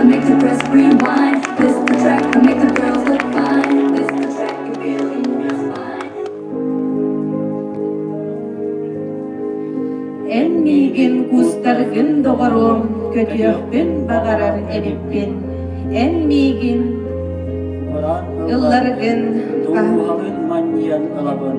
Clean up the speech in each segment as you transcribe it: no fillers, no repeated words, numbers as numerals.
Эн миигин кустаргын доҕоруом, көтүөхпүн баҕарар эбиппин. Эн миигин ылларгын дууһалыын манньыйан ылабын.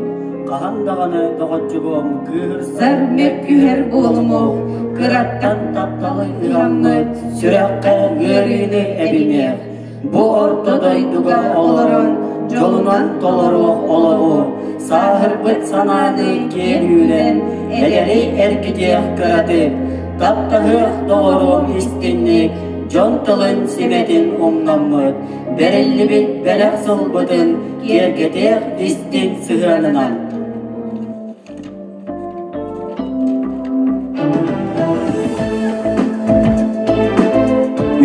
Хаһан даҕаны доҕоччугуом кыыһырсар мөккүһэр буолумуох, кыраттан тапталы ыһаммыт сүрэххэ ыарыыны эбимиэх. Бу орто дойдуга олорон, дьолунан толоруох олоҕу, сааһырбыт санааны киэр үүрэн, эдэри эргитиэх кыратык, таптаһыах доҕоруом истинник, дьон тылын симэтин умнаммыт, бэриллибит бэлэх сылбытын киэргэтиэх истиҥ сыһыанынан.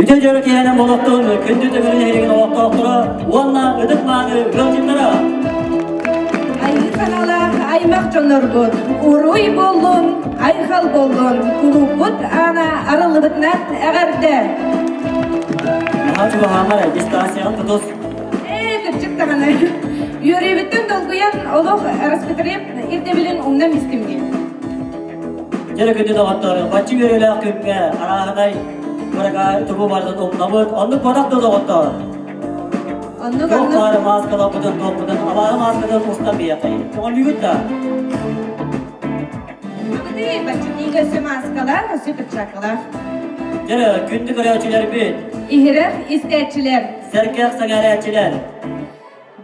Үтө дьоро киһинэн болоттун күндү төбөрүн нэһилигин олохтоохторо уонна ытык-мааны ыалдьыттара. Айыы санаалаах аймах дьоннорбут, уруй буоллун, айхал буоллун, кулууппут аана арыллыбытынан эҕэрдэ! Наһаа чугаһаамар, дистанцияҕын тутус. Ээ, кырдьык даҕаны. Үөрүүбүттэн долгуйан олох распотреб ирдэбилин умнан истим дии. Дьэ күндү доҕоттор, баччы үөрүүлээх күҥҥэ арааһынай кырака тугу барытын умнабыт, оннук буотах да доҕоттор. Оннук Туох оннук. баары мааскалаппытын, туохпутун, абааһы мааскатын устан биһиэхэй. Көҥүллүүгүт да? Абыты баччытыыга өссө мааскалаах, өссө перчаткалаах. Дьэ, күндү көрөөччүлэрбит, Иһирэх истээччилэр, сэргэх сэҥээрээччилэр,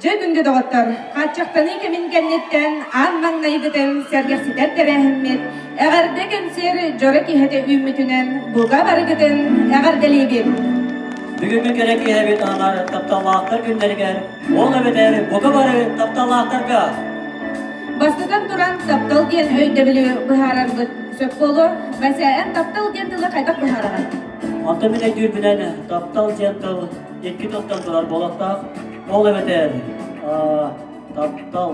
Дьэ, күндү доҕоттор, хааччахтаныы кэмин кэнниттэн аан маҥнайгытын сэргэхситэр тэрээһиммит Эҕэрдэ кэнсиэр дьоро киэһэтэ үүммүтүнэн бука барыгытын эҕэрдэлиибит! Бүгүҥҥү кэрэ киэһэбит ананар тапталлаахтар күннэригэр, ол эбэтэр бука бары тапталлаахтарга! Бастатан туран, таптал диэн өйдөбүлү быһаарарбыт сөп буолуо. Вася, эн таптал диэн тылы хайдах быһаараҕын? Онтон мин өйдүүрбүнэн, таптал диэн тыл икки тылтан турар буолуохтаах. Ол эбэтэр таптал,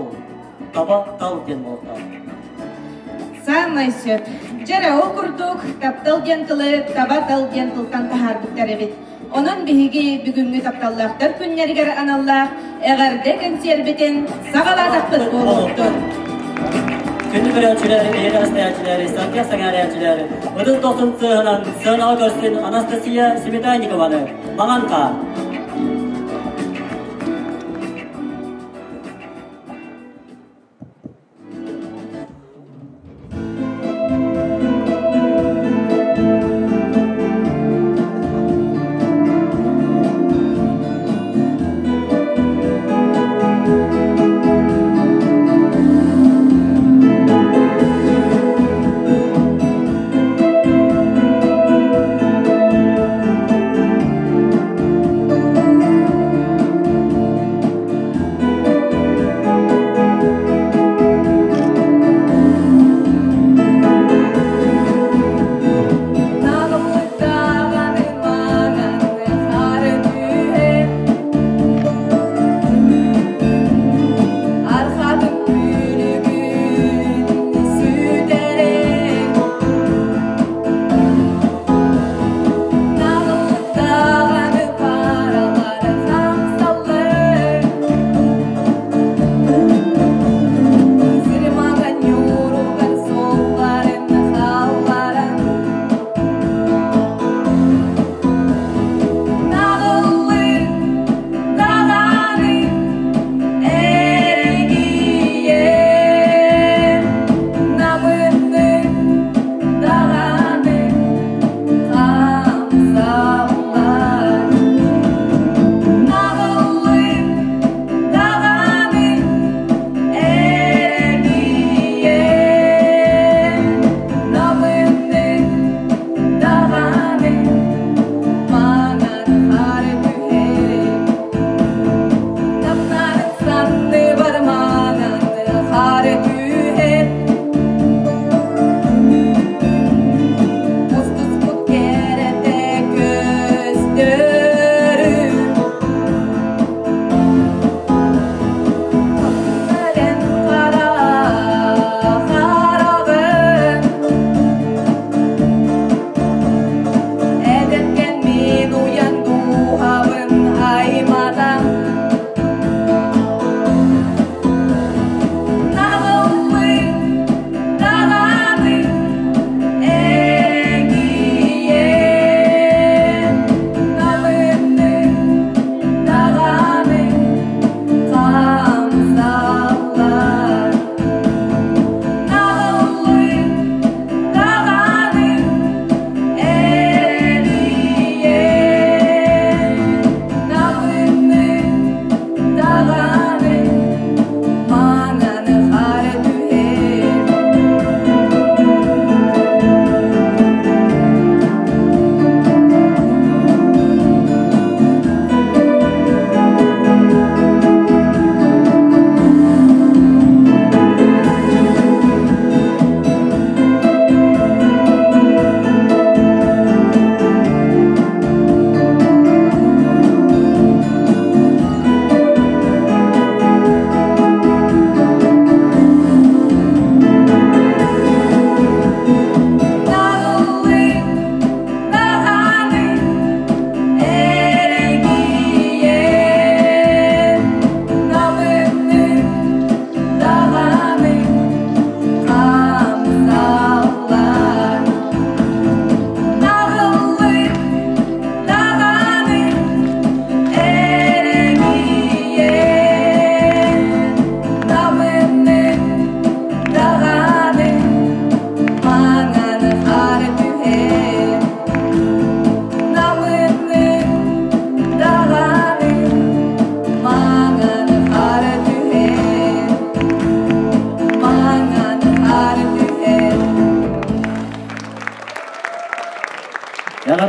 таба тал диэн буолуохтаах. Саамай сөп. Дьэрэ, ол курдук таптал диэн тылы таба тал диэн тылтан таһаарбыттар эбит. Онон биһиги бүгүҥҥү тапталлаахтар күннэригэр аналлаах эҕэрдэ кэнсиэрбитин саҕалаатахпыт буолуохтун. Күндү көрөөччүлэр, эйэҕэ истээччилэр, сэргэх сэҥээрээччилэр, ытыс дохсун сыаһынан сыанаҕа көрсүн Анастасия Сметанникованы Маҥан хаар.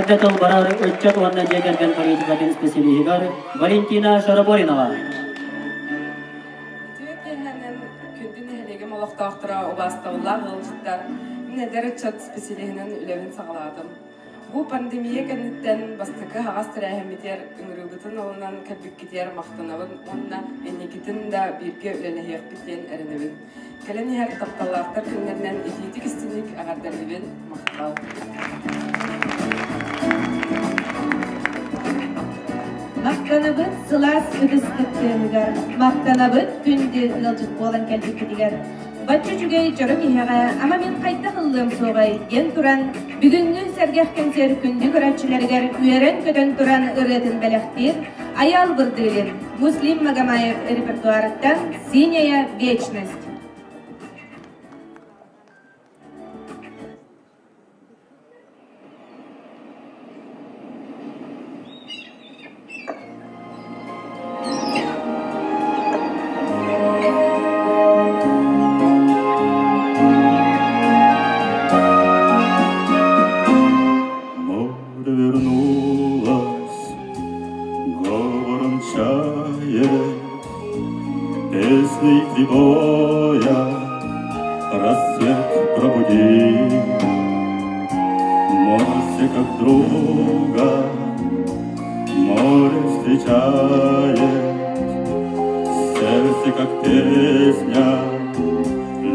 Эҕэрдэ тыл барар ыччат уонна дьиэ кэргэн политикатын специалиһыгар Валентина Шараборинова. Үтүө киэһэнэн күндү нэһилиэгим олохтоохторо, убаастабыллаах ыалдьыттар, мин эдэр ыччат специалиһинэн үлэбин саҕалаатым. Бу пандемия кэнниттэн бастакы аһаҕас тэрээһиммитигэр ыҥырыыбытын ылынан кэлбиккитигэр махтанабын уонна инникитин да бииргэ үлэлэһиэхпит диэн эрэнэбин. Кэлэн иһэр тапталлаахтар күннэринэн итиитик-истиҥник эҕэрдэлиибин, махтал! Махтанабыт сылаас ытыс кыттыыһыгар, махтанабыт күндү ыалдьыт буолан кэлбиккитигэр. Бачча үчүгэй дьоро киһиэхэ ама мин хайдах ыллыам суоҕай диэн туран, бүгүҥҥү сэргэх кэнсиэр күндү көрөөччүлэригэр үөрэн-көтөн туран ырыатын бэлэхтиир Айаал Бырдыылин, Муслим Магомаев репертуарыттан «Синяя вечность». Море вернулось, говором чаек, Песней прибоя рассвет пробуди. Море как друга, море встречает, Сердце как песня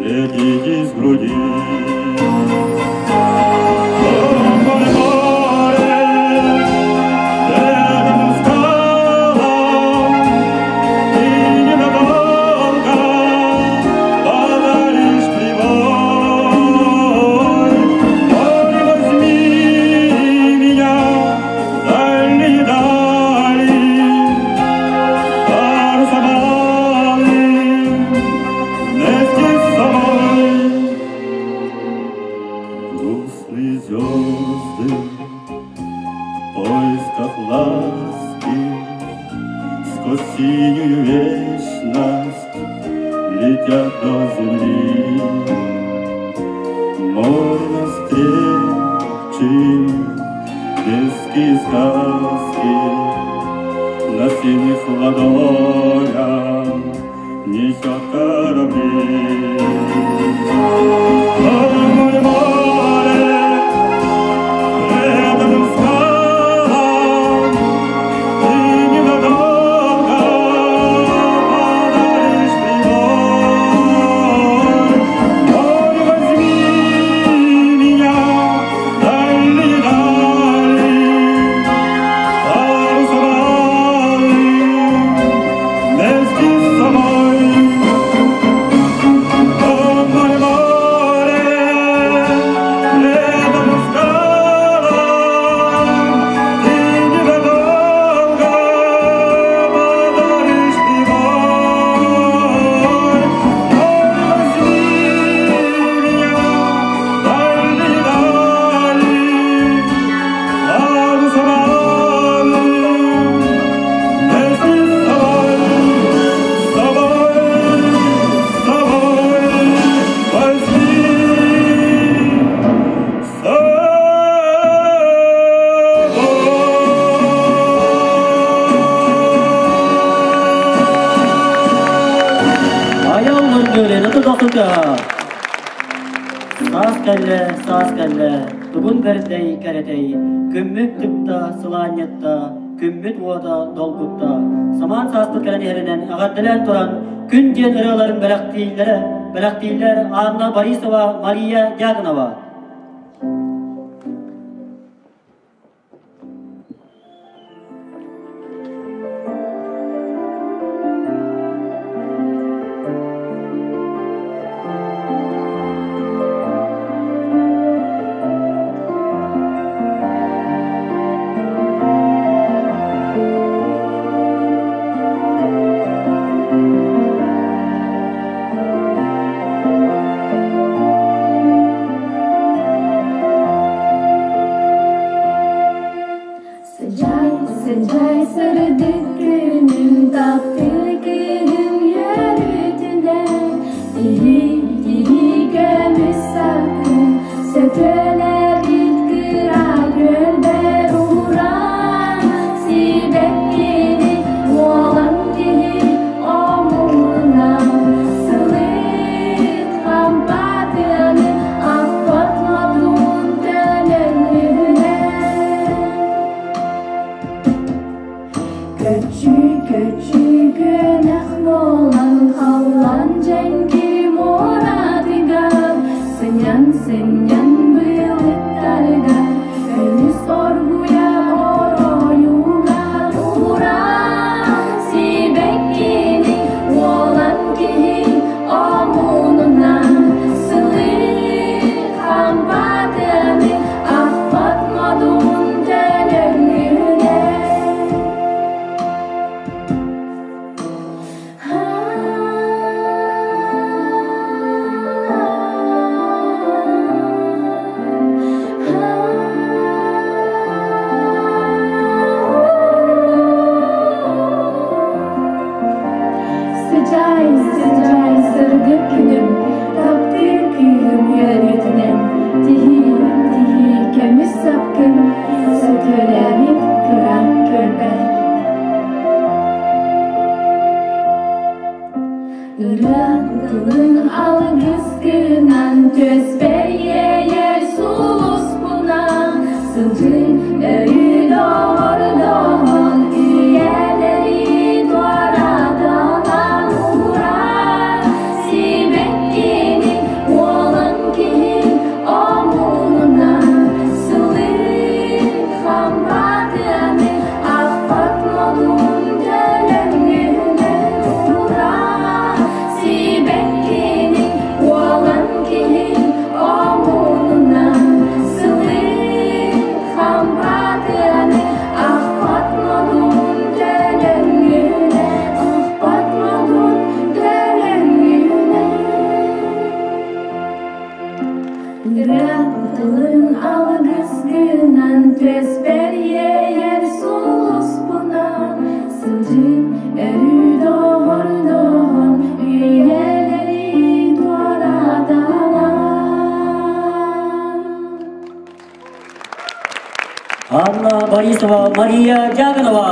летит из груди. Море, море, преданным скалам Ты ненадолго подаришь прибой. Море, возьми меня в дальние дали, парусом алым вместе с собой. Грустные звезды в поисках ласки Сквозь синюю вечность летят до земли. Море навстречу детские сказки На синих ладонях несет корабли. Море, море, преданным скалам Ты ненадолго подаришь прибой. Море, возьми меня в дальние дали, парусом алым вместе с собой. О, море, море, преданным скалам Ты ненадолго подаришь прибой. Море, возьми меня в дальние дали, парусом алым вместе с собой, с собой, с собой возьми с собой. Айаал Бырдыылин, ытыс охсута. Саас кэллэ, саас кэллэ, тугун бэрдэй кэрэтэй, күммүт тыкта, сылаанньытта, күммүт уота долгутта. Самаан сааспыт кэлэн иһэринэн эҕэрдэлээн туран, күн диэн ырыаларын бэлэхтииллэрэ, бэлэхтииллэр Анна Борисова, Мария Дьяконова. Сынньан былыттарга өрүс оргуйа оройугар ураа сибэккини уолан киһи омунунан сылыы хампатыаны ахпат модун төлөҥүнэн. Сыдьаай, сыдьаай, сырдык күнүм, таптыыр кыыһым үөрүүтүнэн, тиһии, тиһии, көмүс сапкын, сөтүөлээбит кыра күөлбэр. Ырыа тылын алгыс гынан түөспэр иэйэр сулуспунан сылдьын өрүү доҕордоһон үйэлэри туораталаан уураа сибэккини уолан киһи омунунан сылыы хампатыаны ахпат модун төлөҥүнэн уураа сибэккини уолан киһи омунунан сылыы хампатыаны ахпат модун төлөҥүнэн ахпат модун төлөҥүнэн. Ырыа тылын алгыс гынан түөспэр иэйэр сулуспунан сылдьын өрүү доҕордоһон үйэлэри туораталаан. Анна Борисова, Мария Дягонова.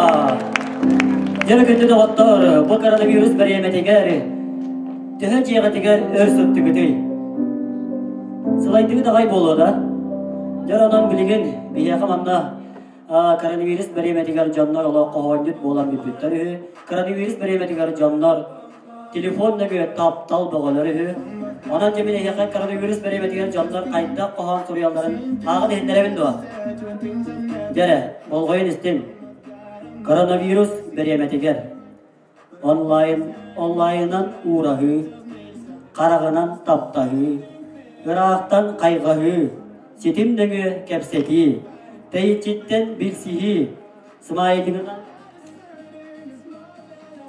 Дьэ күндү доҕоттор, бу коронавирус бэриэмэтигэр төһө дьиэҕитигэр өр сыттыгытый? Сылайдыгыт аҕай буолуо да? Дьэ онон билигин биһиэхэ манна коронавирус бэриэмэтигэр дьоннор олох хоһоонньут буолан бүппүттэр үһү. Коронавирус бэриэмэтигэр дьоннор телефон нөҥүө таптал бөҕөлөр үһү. Онон дьэ мин эһиэхэ коронавирус бэриэмэтигэр дьоннор хайдах хоһоон суруйалларын ааҕан иһиннэрэбин дуо? Дьэрэ, болҕойон истин. Коронавирус бэриэмэтигэр онлайн онлайнынан уураһыы, хараҕынан таптаһыы, ыраахтан хайҕаһыы, ситим нөҥүө кэпсэтии, тэйиччиттэн билсиһии, смайлигынан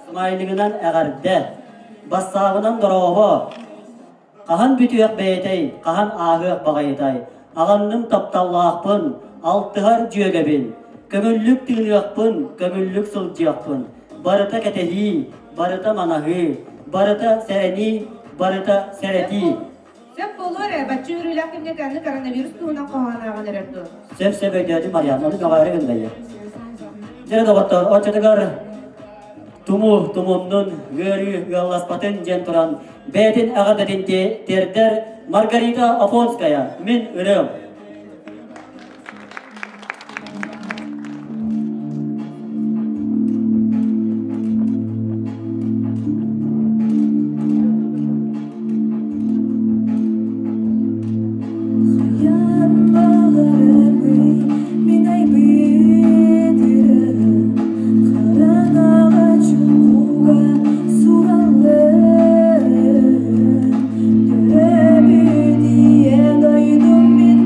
смайлигынан эҕэрдэ, бассаабынан дорообо, хаһан бүтүөх бэйэтэй, хаһан ааһыах баҕайытай, аҕанным тапталлаахпын, алтыһар дьүөгэбин, көҥүллүк тыыныахпын, көҥүллүк сылдьыахпын, барыта кэтэһии, барыта манаһыы, барыта сэрэнии, барыта сэрэтии. Сөп буолуо эрэ, бачча үөрүүлээх кэмҥэ кэнни коронавирус туһунан хоһоон ааҕан эрэр дуо? Сөп сөп өйдөөтүм Марианна, ону көҕөөрү гыннайы. Дьэ доҕоттор, оччотугар туму тумуннун, ыарыы ыалласпатын диэн туран, бэйэтин эҕэрдэтин тиэрдэр Маргарита Афонская, мин ырыам. Хайан баҕарабый мин айбыт ырыам хараҥаҕа чуҥкуга сураллым төрөөбүт ийэ дойдум мин.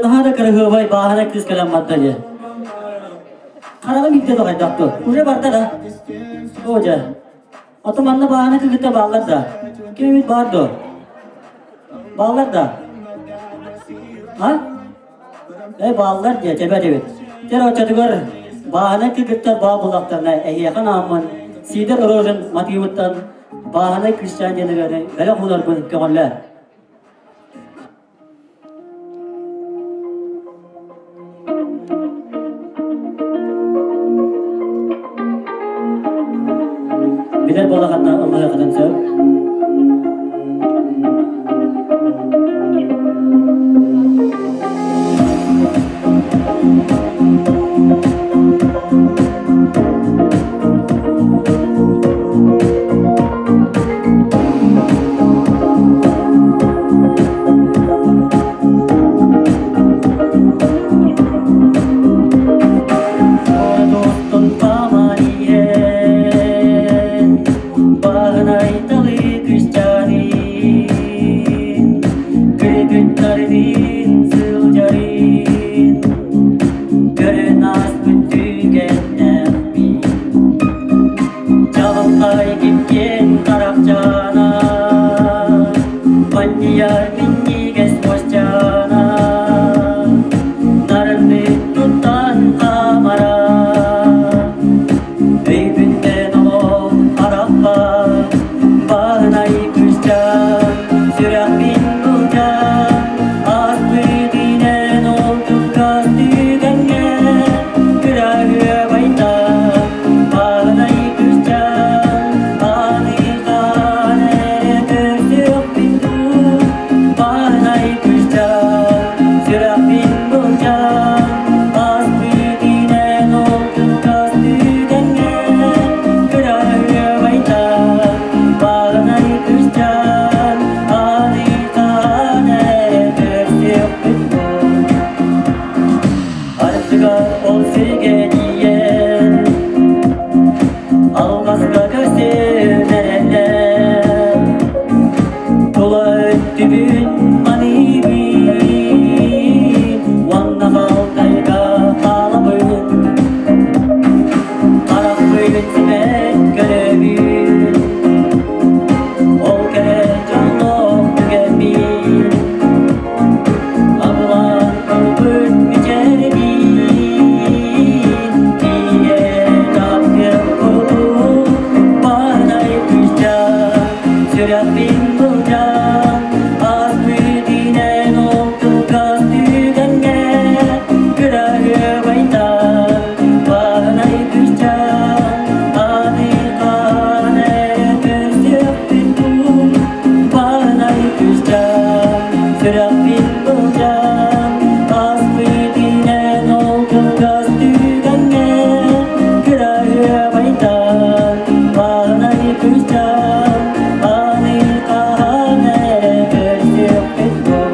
Наһаа да кыраһыабай бааһынай кыыс кэлэн барда дии. Хараҕым иитэ тоҕойдох дуо? Уже барда да? Оо дьэ. Ото манна бааһына кыгыта бааллар да? Ким эмит баар дуо? Бааллар да? А? Э бааллар диэ, тэбэ эбит. Тэр оччотугар бааһынай кыргыттар баа буллахтарына эһиэхэ анааммын Сидор Рожин матыыбыттан бааһынай кыысчаан диэн ырыаны бэлэх уунарбын көҕүллээ. Билэр буолаханна ыллыаххытын сөп. Манньыйар минньигэс муосчаана Нарыннык туттан хаамара Өйбүттэн олох арахпа Бааһынай кыысчаан сүрэхпин былдьаан Ааспыт иинэн ол тылгас түгэҥҥэ Кыраһыабайтан бааһынай кыысчаан Аныйхан эрэ көрсүөхпүн дуу Бааһынай кыысчаан сүрэхпин былдьаан Ааспыт иинэн ол тылгас түгэҥҥэ Кыраһыабайтан бааһынай кыысчаан Аныйхан эрэ көрсүөхпүн дуу Ардыгар ол сиргэ тиийэн Алҕаска көрсөн эрэллэр Тула өттүбүн маныыбын Уонна халтайга хаалабын Харахпын симэн көрөбүн Ол кэрэ дьоллоох түгэммин Абылаан ылбыт мичээрбин Тиийэ таптыам курдук Баардай кыысчаан сүрэхпин былдьаан Ааспыт иинэн ол кылгас түгэҥҥэ Кыраһыабайтан бааһынай кыысчаан Аныйхан эрэ көрсүөхпүн дуу Бааһынай кыысчаан сүрэхпин былдьаан Ааспыт иинэн ол кылгас түгэҥҥэ Кыраһыабайтан бааһынай кыысчаан Аныйхан эрэ көрсүөхпүн дуу.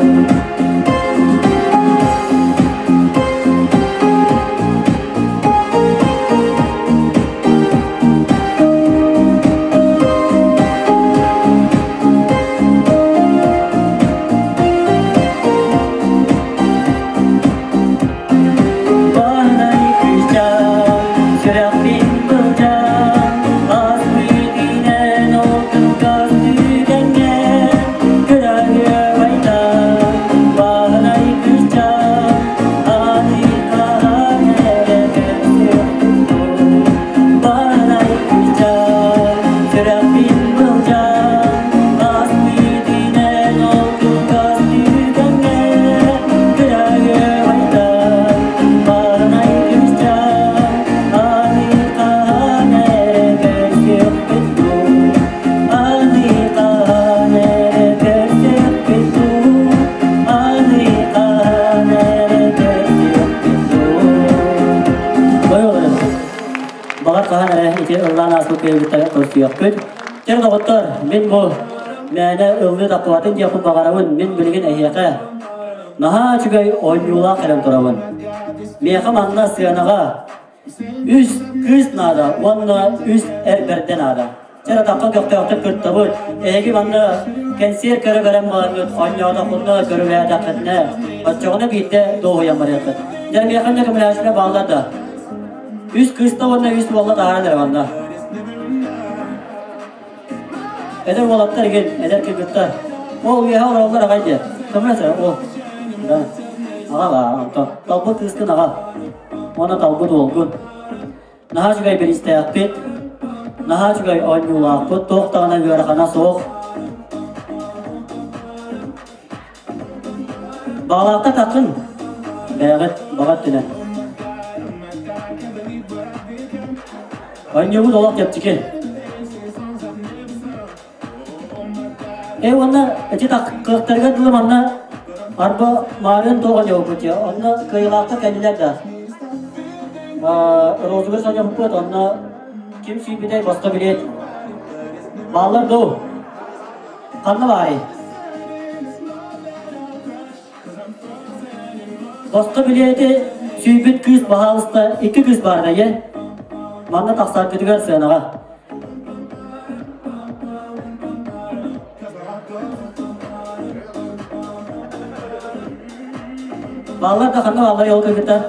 Баһынай кыысчаан, сүрэхпин былдьаан, ааспыт иинэн ол кылгас түгэҥҥэ кыраһыабайтан баһынай кыысчаан, аныйхан эрэ көрсүөхпүн дуу. Баһынай кыысчаан, сүрэхпин былдьаан, ааспыт иинэн ол кылгас түгэҥҥэ кыраһыабайтан баһынай кыысчаан, аныйхан эрэ көрсүөхпүн дуу. Аныйхан эрэ көрсүөхпүн дуу. Аныйхан эрэ көрсүөхпүн дуу. Ой, олорон. Баҕар хаһан эрэ ити ыллаан ааспыт кыайбыттары көрсүөхпүт. Чэ, доҕоттор, мин бу мээнэ ыллыы таххыбатын диэхпин баҕарабын. Мин билигин эһиэхэ наһаа үчүгэй оонньуулаах кэлэн турабын. Миэхэ манна сыанаҕа үс кыыс наада уонна үс эр бэрдэ наада. Чэ, атахха көхтөөхтүк кыттабыт. Эһиги манна Кэнсиэр көрө көрөн бараҥҥыт, оонньоотоххутуна, көрүлээтэххитинэ, оччоҕуна биирдэ дуоһуйан барыаххыт. Дьэ, миэхэ эмиэ көмөлөһөөччүлэр бааллар да. Үс кыыста уонна үс уолла таһааран эрэ манна. Эдэр уолаттар игин, эдэр кыргыттар. Ол үөһэ олороллор аҕай диэ. Көмөлөс ол. Да. Аҕал аа, онтон. Талбыт кыыскын аҕал. Уонна талбыт уолгун. Наһаа үчүгэй бириистээхпит, наһаа үчүгэй оонньуулаахпыт, туох даҕаны ыарахана суох. Баҕалаахта таххын, бэйэҕит баҕа өттүнэн. Оонньуубут олох чэпчэки. Э уонна ити кыахтарыгар дылы манна арба маарыан туох оонньообуппут дии, онно кыайыылаахтар кэллилэр да. Розыгрыш оонньообуппут, онно ким сүүйбүтэй босхо билиэт. Бааллар дуу? Ханна баарый? Босхо билиэти сүүйбүт кыыс баһаалыста икки кыыс баар да, Манна тахсаргытыгар сыанаҕа. Бааллар да ханна бааллар ол кыргыттар?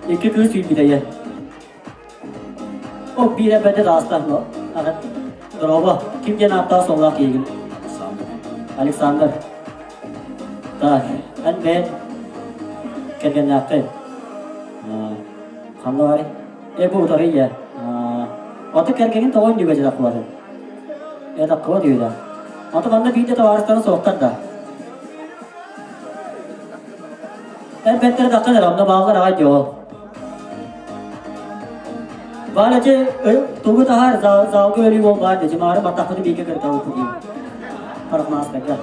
Икки кыыс үүммүт эйэ. Ол биирэ бэдэ даастар аҕат. Дорообо, ким диэн ааттаах суоллаах киһигин? Александр. Так, эн бэйэн кэргэннээххин. Ханна барый? Э, бу утары ийэ. Аты кэргэнин тоҕо өннүгэ дьадахларын? Э, таххыба дүйүлэ. Аты манна биирдэ табаарыстарын суохтар да. Эр бэттэрэ таххан эрэ, онно бааллар аҕай дии ол. Баал эти тугу таһаар залга өлүү бол баар дии, маары баттахпыты бииргэ кыртабыт дии. Парахмаастарга.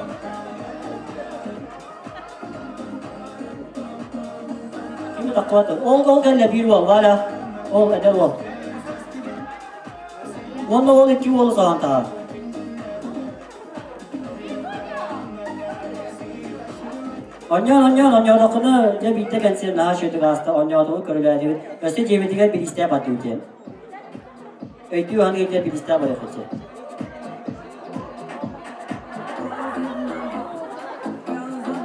Кими таххыбат ол ол кэллэ биир уол Валя ол эдэр уол. Уонна ол икки уолу соһон таһаар. Онньоон, онньоон, онньоотоххуна дьэ биирдэ кэнсиэр наһаа үчүгэйдик ааста, онньоотубут, көрүлээтибит. Өссө дьиэбитигэр бириистээх бардыбыт диэн. Өйдүү ханыыр диэн бириистээх барыахпыт диэн.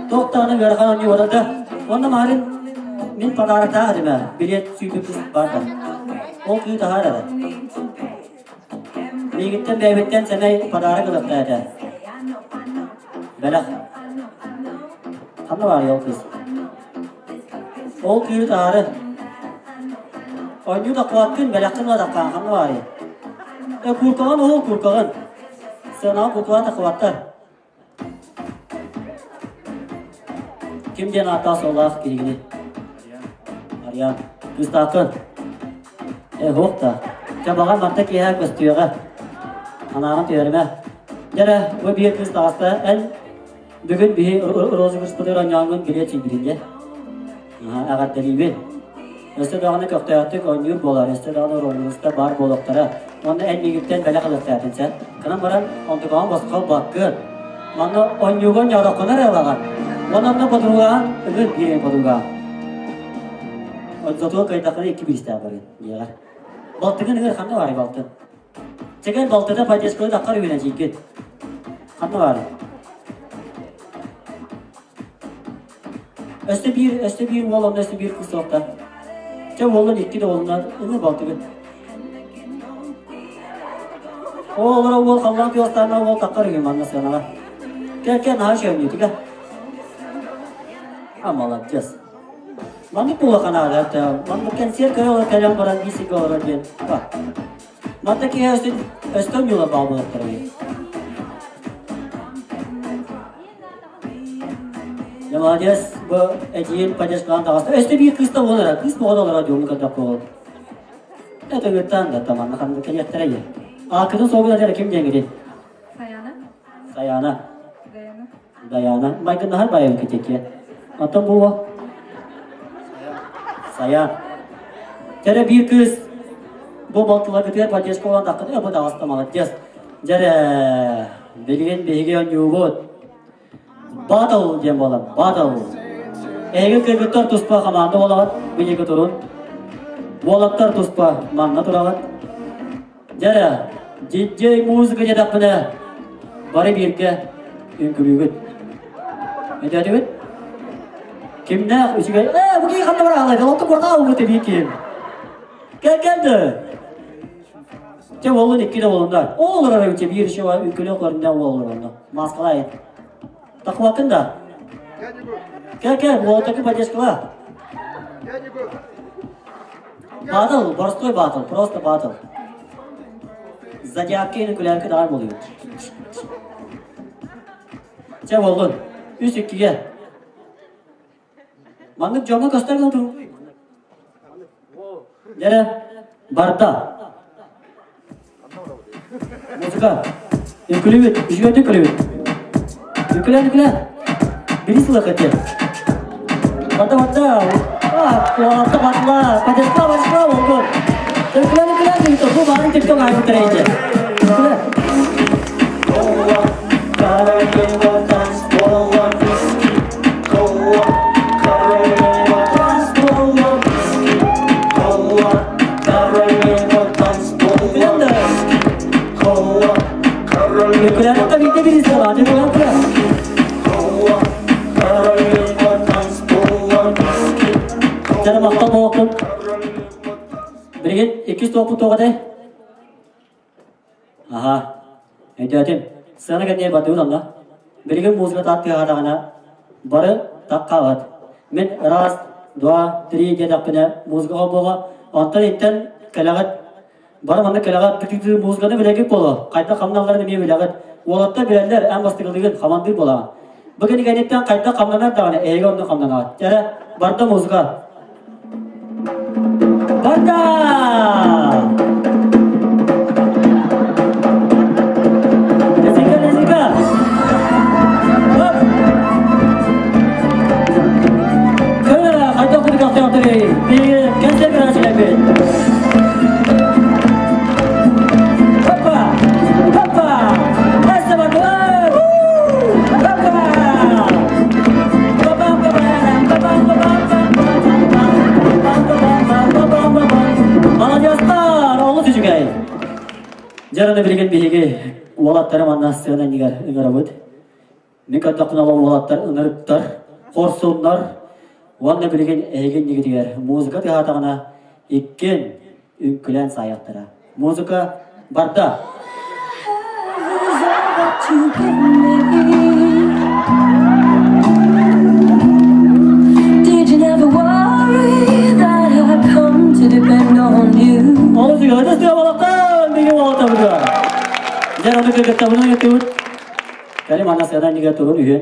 Туох даҕаны ыарахан оонньуу барда. Уонна маарын мин подароктаах этим ээ, билиэт сүүрбүт кыыс баар да. Ол кыы таһаар эрэ. Миигиттэн бэйэбиттэн сэмэй подарок ылыахтаах этэ. Бэлэх. Ханна баарый ол кыыс? Ол кыыһы таһаары. Оонньуу таххыбаккын, бэлэххин ыла таххаан, ханна баарый? Э, кууркаҕын уһул, кууркаҕын. Сыанаҕа кууркаҕа таххыбаттар. Ким диэн ааттаах-суоллаах киһигиний? Ариан. Кыыстааххын? Э, суох да. Чэ, баҕар манта киэһэ көстүөҕэ. Санааҕын түһэримэ. Дьэ эрэ, бу биир кыыс таҕыста. Эн бүгүн биһи розыгрышпытыгар оонньооҥҥун билиэ чийбитин дьэ. Эҕэрдэлиибин. Өссө даҕаны көхтөөхтүк оонньуур буолар, өссө даҕаны розыгрышта баар буолуохтара. Уонна эн миигиттэн бэлэх ылыахтаатын сэ. Кынан баран, онтукаҕын босхо ылбаккын. Манна оонньууга оонньоотоххуна эрэ ылаҕын. Уонна онно подругаҕын ыҥыр биэриэҥ подругаҕын. Зато кыайдаххына икки биистээх барыан диэҕэр. Балтыгын ыҥыр ханна баарый балтын? Чэгэн балтыта поддержканы таххар үгүнэн чийгит. Ханна баарый? Өссө биир, өссө биир уол онно өссө биир кыыс суохта. Чэ уолун икки да уолунан ылыы балтыгын. Оо, олоро уол халлаан күөхтаана уол таххар үһү манна сыанаҕа. Кэ, кэ, наһаа үчүгэй кэ. А, молодец. Маннык буолуохха наада, маннык кэнсиэр көрө кэлэн баран биир сиргэ олорор диэн. Манна киһи өстөн өстөн ньула баал буолаттар үһү. Я молодец, бу этиин поддержкалаан таҕыста. Өстө биир кыыс да буолар, кыыс буолан олорор диэн көрдөх буолар. Это ыттан да таманна ханнык кэлиэхтэрэ дии. Ааккытын суолгун этэр ким диэҥҥитий? Саяна. Саяна. Даяна. Даяна. Майгыннаһар байым китекке. Оттон бу Саян. Дьэрэ биир кыыс бу балтыларгытыгар поддержка болан таххыт, бу таҕыста молодец. Дьэрэ билигин биһиги оонньуубут. Батл диэн буолар, батл. Эһиги кыргыттар туспа хамаанда буолаҕыт, биһиги турун. Уолаттар туспа манна тураҕыт. Дьэрэ. Диджей музыка диэтэхпинэ, бары бииргэ үҥкүлүүгүт. Өйдөөтүгүт? Кимнээх үчүгэй? Ээ, бу киһи ханна бараалай? Олохто куртаа угут эбии киһим. Кэл кэл да. Чэ уолун икки да уолундар. Ол олорор эбит биир еще үҥкүлүү олорунда уол олорунда. Маскалай. Тахвакын да. Кэл кэл, уолтаки поддержкала. Батл, простой батл, просто батл. Зодиакка күлэрки даҕар буолуйут. Чэ буоллун. Үс иккигэ. Маннык дьоҥҥо көстөр гына туруу. Дьэрэ, барда. Музыка. Үҥкүлүүбүт, үчүгэйдик үҥкүлүүбүт. Үҥкүлээн, үҥкүлээн. Били сылы кытты. Барда, барда. А, барла. Подошла, подошла, болду. Үҥкүлээн, үҥкүлээн, бу баарын тикток айбыттар эйде. Үҥкүлээн. Үҥкүлээн, биирдэ били сылы, үҥкүлээн. Дьэ, махтал буолуохтун. Билигин иккис туохпут туох этэй? Аха, өйдөөтүм. Сыана кэнниэ бардыбыт онно. Билигин музыка тааттыаҕадаҕына бары таккаҕыт. Мин раз, два, три диэтэхпинэ музыка холбуоҕа. Онтон иттэн кэлэҕит. Бары манна кэлэҕит тытыы музыканы билэгит буолуо. Хайдах хамналларын эмиэ билэҕит. Уолаттар билэллэр, эн бастакылыгын хамандыыр буолаҕын. Бу кэнниттэн хайдах хамнанар даҕаны эһиги онно хамнанаҕыт. Эрэ, барда музыка. Барда! Лезика, лезика! Хоп! Кö, хайдах курдук ахтыахтарый? Биһиги кэнсиэр көрөөччүлэрбит. Хоппа! Хоппа! Эссе бардылар! Хоппа! Молодецтар! Олус үчүгэй! Дьэ, билигин биһиги уолаттары манна сцена иннигэр ыҥырабыт. Мин көрдөхпүнэ ол уолаттар ынырыктар, хорсуннар уонна билигин эһиги иннигитигэр музыка тыаһаатаҕына иккиэн үҥкүлээн саайыахтара. Музыка барда! Did you never worry that I'd come to depend on you? Олус үчүгэй балактан биги уолаттарбытыгар. Дьэ, ону кыргыттабынан ыттыбыт. Кэлим ана сыана иннигэр турун үһү.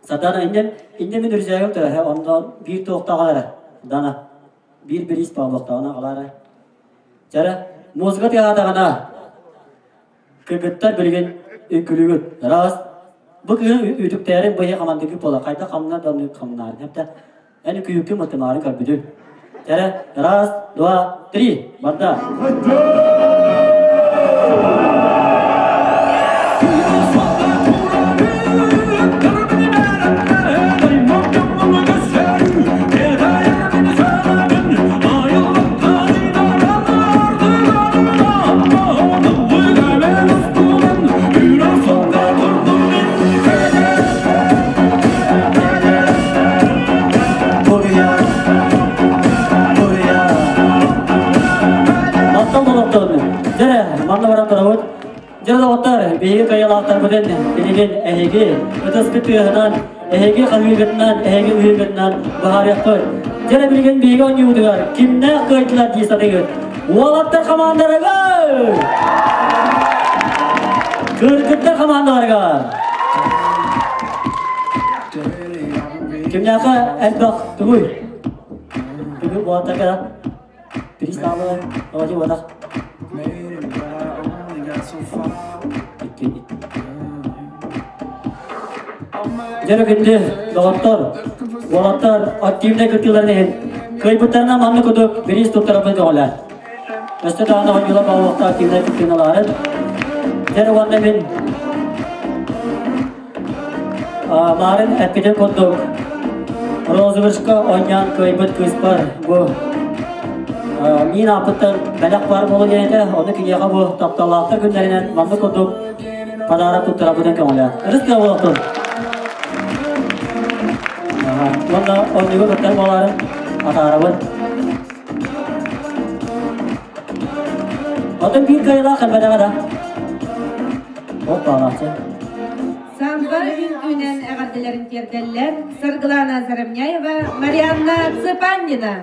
Сатана иннем иннем мин үрүсээгим төһө онно биир туохтаҕалара Дана биир бириис павловтаҕына аҕалаара. Чара музыка тыаһаатаҕына кыргыттар билигин үҥкүлүүгүт. Раз бу кыһын үтүктээрин быйа хамандыгы буола хайда хамна да хамнаарын хепте эн күйүккү мытымаарын көрбүтүн. Чара раз, два, три, барда. Махтал олохтоон. Дьэ, манна баран турабыт. Дьэ, доҕоттор, биһиги кыайыылаахтарбытын билигин эһиги ытыскыт тыаһынан, эһиги хаһыыгытынан, эһиги ыһыыгытынан быһаарыахпыт. Дьэ, билигин биһиги оонньуубутугар кимнээх кыайдылар дии саныыгыт? Уолаттар хамаандаларыгар! Кыргыттар хамаандаларыгар! Кимнээхэ элбэх тугуй? Тугуй уолаттарга Перестала Оди вода. Дьэ күндү доҕоттор, уолаттар активнай кыттыыларын иһин кыайбыттарынан маннык курдук бириис туттарарбын көҕүлээн. Өссө даҕаны оонньуулар баҕалаахтар активнай кыттыыны ылаарын. Дьэ уонна мин Маарын эппитин курдук, розыгрышка оонньоон кыайбыт кыыспар бу Миин ааппыттан бэлэх баар буолуо диэн этэ, ону киниэхэ бу тапталлаахтар күннэринэн маннык курдук подарок туттарабытын көҥүлээн. Ырыс тыа буолуохтун! Уонна оннугу кыттар буолаарын атаарабын. Отон биир кыайыылаах кэлбэтэҕэ да. Оппаалаахчы. Самба үҥкүүнэн эҕэрдэлэрин тиэрдэллэр Саргылана Заровняева, Марианна Цыпандина.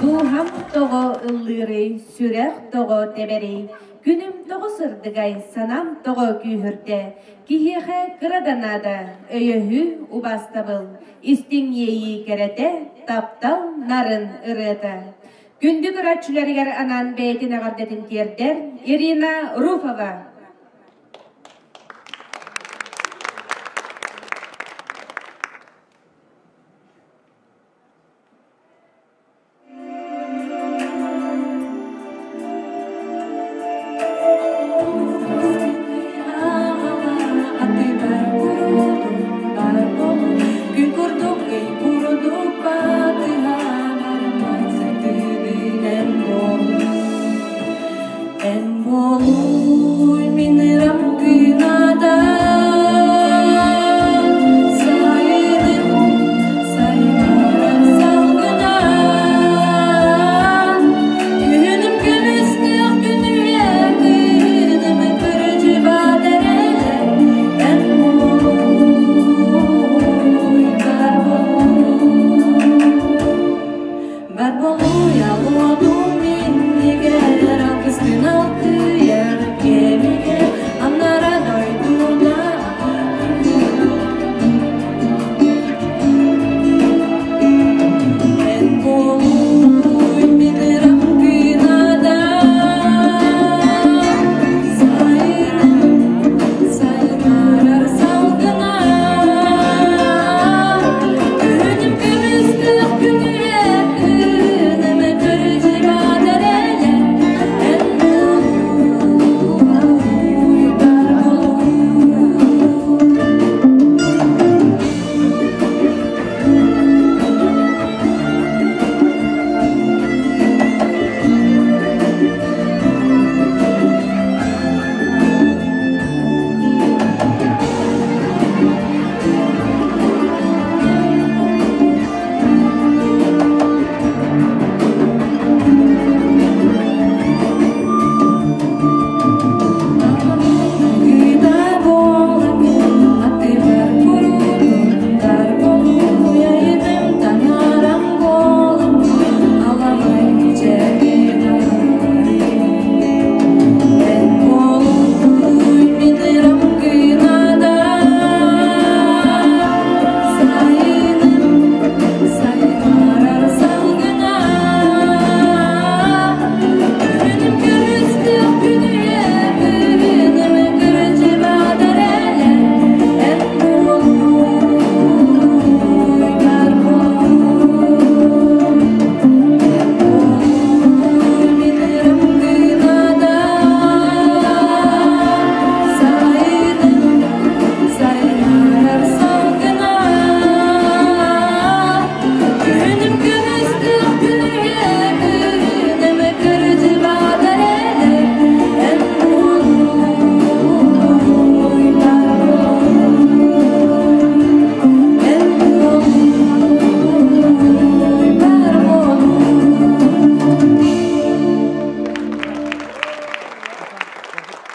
Дууһам тоҕо ыллыырый, сүрэх тоҕо тэбэрий, күнүм тоҕо сырдыгай, санаам тоҕо күүһүрдэ, киһиэхэ кыра да наада, өйөһүү, убаастабыл, истиҥ иэйии кэрэтэ, таптал нарын ырыата. Күндү көрөөччүлэригэр анаан бэйэтин эҕэрдэтин тиэрдэр Ирина Руфова. Күн курдук ый курдук батыһан сытыгынан Эн буолуй мин ырам кыната Сайыным сайдаран салгынан Күнүм көмүстүөх күнүө кыыным кырдьыбат эрэлэ Эн буолуй бар буолуй Бар буолуй алуодум иннигэр алгыскын алтыйар.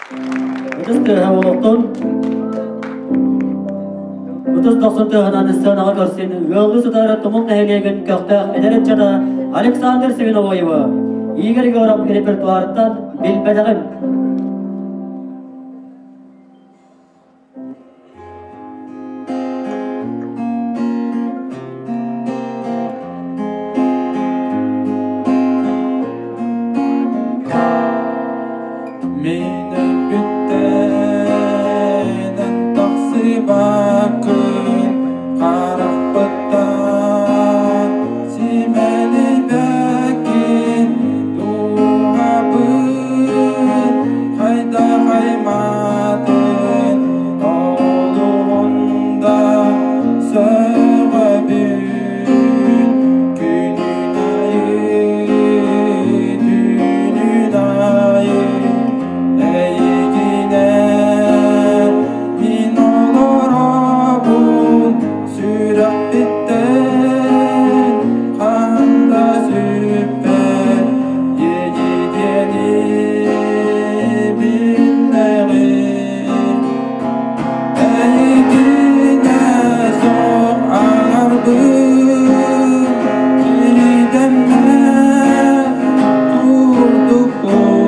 Ытыс тыаһа олохтон Ытыс дохсун тыаһынан сценаҕа көрсүн ыаллыы сытар Тумул нэһилиэгин көхтөөх эдэр ыччата Александр Свиновоева, Игорь Егоров репертуарыттан «Билбэтэҕим». Мин өлбүттэнэн тахсыбаккын, харахпыттан симэлийбэккин, дууһабын хайдах аймаатын, олуһун да сөҕөбүн, күнүн айы, түүнүн айы, эйигинэн мин олоробун, сүрэхпиттэн хаһан да сүппэт, иэйиитиэни биллэҕин. Эйигинэ суох аҥарбын, киһидэммэт курдукпун,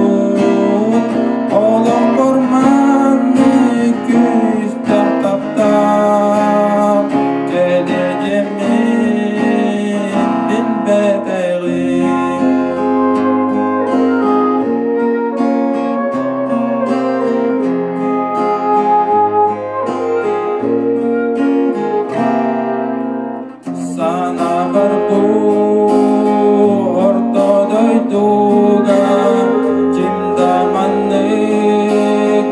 олохпор маннык күүстээх таптал кэлиэ мин билбэтэҕим. Санаабар бу орто дойдуга ким да маннык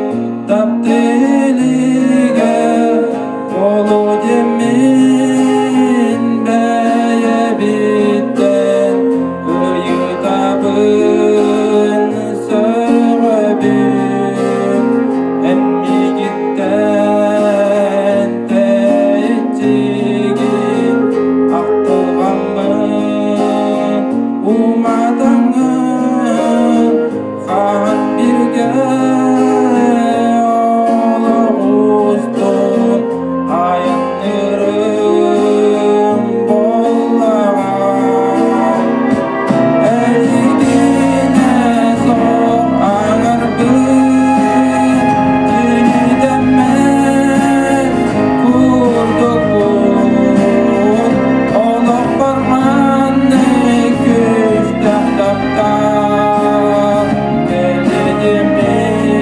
таптыылыга буолуо диэммин бэйэбиттэн ыйытабын, сөҕөбүн, эн миигиттэн тэйиччигин, ахтылҕаммын уматаҥҥын, хаһан бииргэ олох устун айанныырым буоллаҕа. Эйигинэ суох аҥарбын, киһидэммэт курдукпун, олохпор маннык күүстээх таптал кэлиэ мин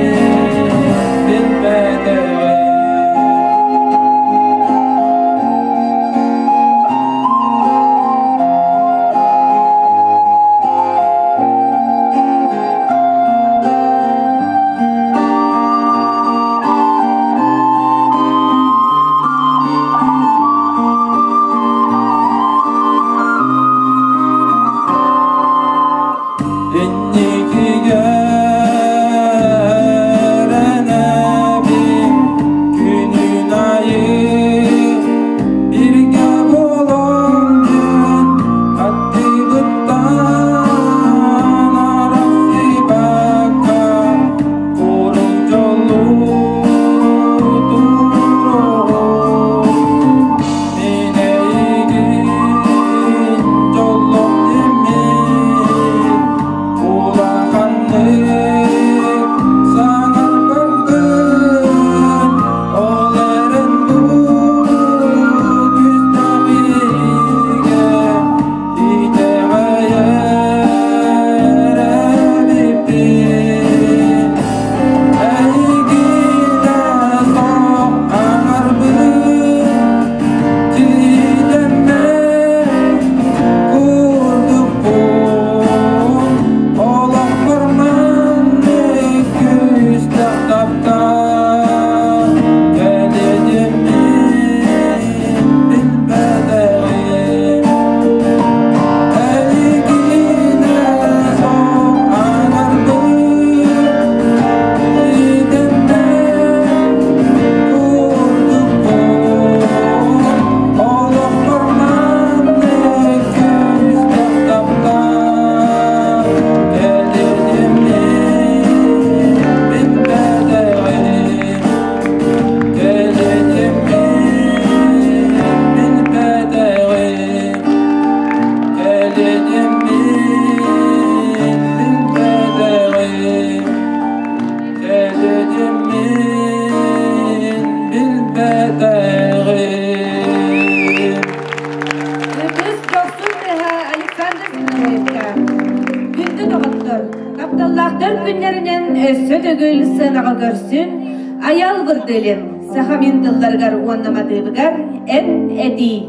өссө төгүл сыанаҕа көрсүн, Айал Вырдылин, Сахамин тылларыгар уонна матыыбыгар эн этии.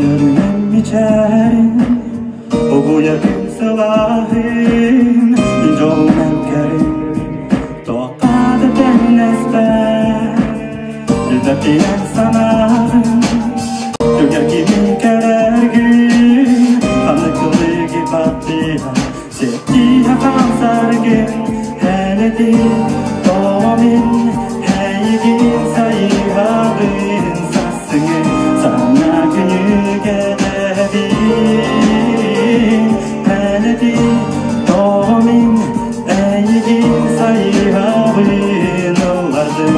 Нөрүнэн мичээрин, угуйа күн сылааһын, дьолунан кэрин, туохха да тэҥнэспэт, Үлэппинэн санаабын, түгэр киһи кэрэргин, ханнык кылыгы баттыһа, сеттиһэ хамсаргын, эн этин, тоҕо мин эйигин сайыһабын, сарсыҥы саҥа күнү кэтэһэбин, эн этин, тоҕо мин эйигин сайыһабын, ыллардым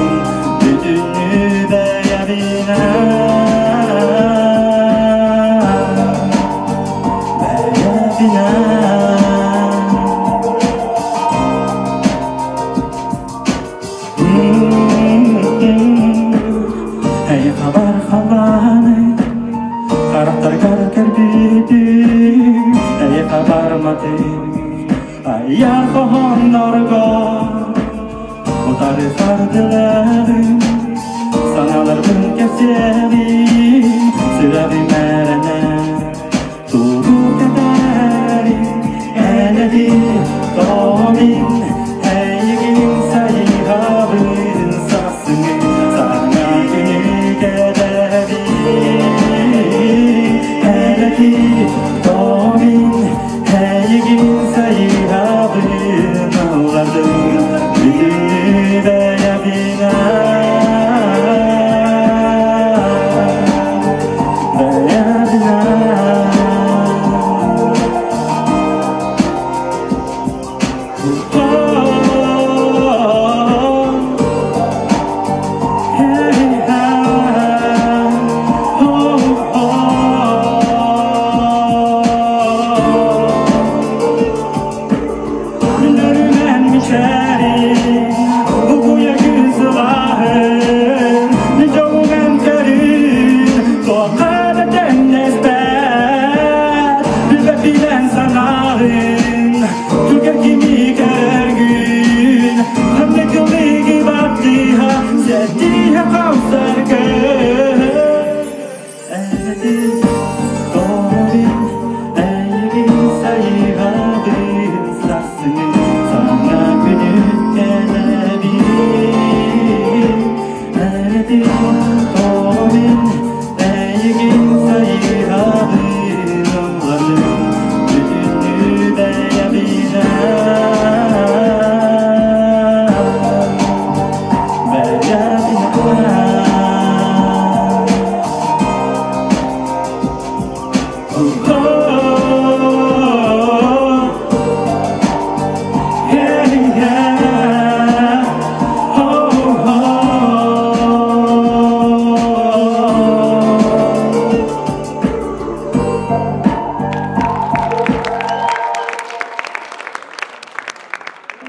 бүтүннүү бэйэбинэн, бэйэбинэн. Эй хабар халааны харахтаргар кэлбитим, эй хабар матым айар хоһооннорго утары хардыларым, санааларбын кэпсиэҕим, сүрэҕим эрэнэ тугу кэтэрим, эн этин, тоҕо мин эйигин сайыһабын, сарсыҥы саҥа күнү кэтэһэбин, эн этин, тоҕо мин эйигин сайыһабын, ыллардым бүтүннүү бэйэбинэн, бэйэбинэн.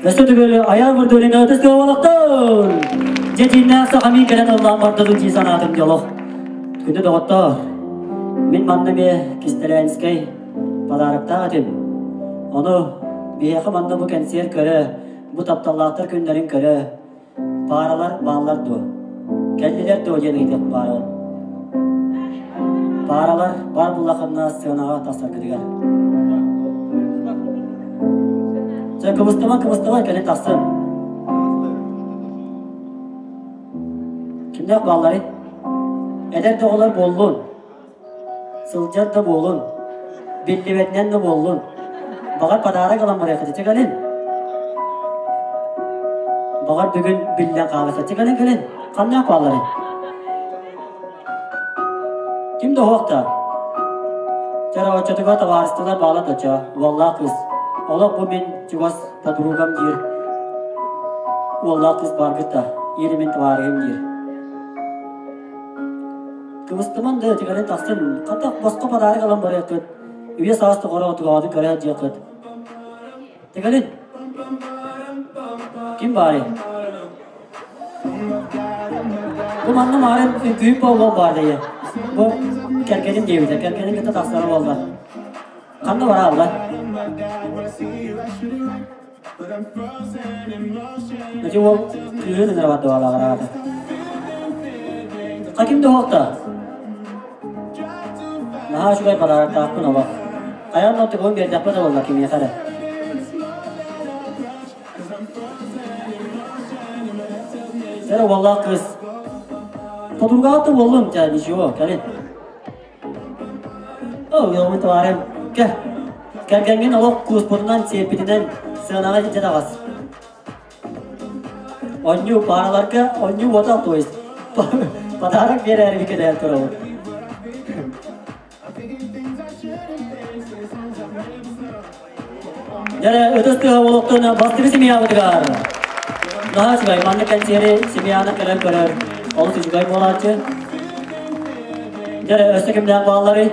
Өссө төгүл Айар Вырдылина ытыс тыалалахтын! Дьэ сахамин кэлэн ыллаан бардылын дии санаатым дьолох. Күндү доҕоттоор, мин манна эмиэ Кистэлээнскэй подароктаах этим. Ону биһиэхэ манна бу кэнсиэр көрө, бу тапталлаахтар күннэрин көрө, пааралар бааллар дуо? Кэллилэр дуо диэн ыйытыах баарабын. Пааралар баар буллаххына сценаҕа тахсаргытыгар. Чэ, кыбыстыма, кыбыстыма, кэлин тахсын. Кимнээх баалларый? Эдэр да оҕолор буоллун, сылдьар да буолун, биллибэтинэн да буоллун. Баҕар подарок ылан барыаххыт, чэ кэлин. Баҕар бүгүн биллэн хаалыаххыт, чэ кэлин кэлин. Ханнаах баалларый? Ким да уһуохта? Чара оччотугар табаарыстылар баала дочо, уоллаах кыыс. Олох бу мин чугас подругам диир. Уоллаах кыыс бааргыт да, или мин табаарыһым диир. Кыбыстыман да тигэлин тахсын, хата босхо подарок ылан барыаххыт, үйэ саас тухары отугаҕытын көрө сылдьыаххыт. Тигэлин! Ким баарый? Бу манна маарын үҥкүүм буолуон баар дайа. Бу кэргэним диэбитэ, кэргэним кытта тахсара буолла. Ханна бараалла? Ити уол кыыһын ыҥырабат дуолаҕыраата. Хаким да уолта? Наһаа үчүгэй подароктаахпын олох. Хайаан да тыгын биэрдэхпэ да буолла кимиэхэ эрэ. Сэр уоллаах кыыс. Подругаҕа буоллум, дьэ, ничего, кэлин. Оо, ыалбыт товарым, кэ. Кэргэҥҥин олох кууспутунан, сиэппитинэн сыанаҕа илдьэ таҕыс. Онньуу паараларга онньуу уота, то есть подарок биэрээри кэлээр турабыт. Дьэ, ытыс тыаһа олохтон бастакы семьябытыгар. Наһаа үчүгэй, маннык кэнсиэри семьяны кэлэн көрөр олус үчүгэй буолааччы. Дьэ, өссө кимнээх баалларый?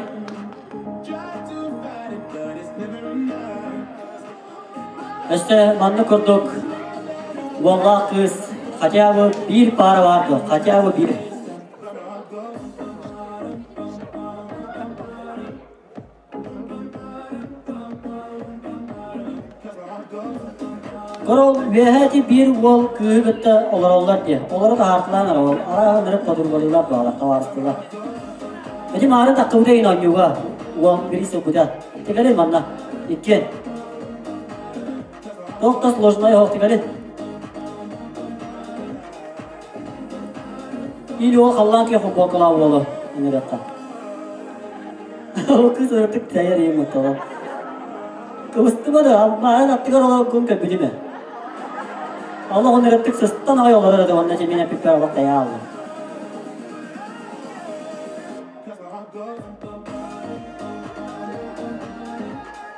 Өссө маннык курдук уоллаах кыыс хотя бы биир паара баар дуо, хотя бы биир. Корол үөһэ ити биир уол кыыһы кытта олороллор диэн. Олору таһаартылаан эрэ ол. Арааһы ынырык подругалыылар баалар, табаарыстыылар. Ити маарын таххыбыта иһин оонньууга уол бири сылбыта. Тигэлин манна. Иккиэн. Туох да сложнай оһох тигэлин. Или ол халлаан киэ футболкалаах уолу ыҥырыахха. Ол кыыс ырытык тэйэр ийэм оттоҕо. Кыбыстыма да, алмааһын аттыгар олоргун көрбүтүм ээ. Олох ынырыктык сыстан аҕай олорор этэ уонна дьэ мин эппиппэр олох тэйэ хаалла.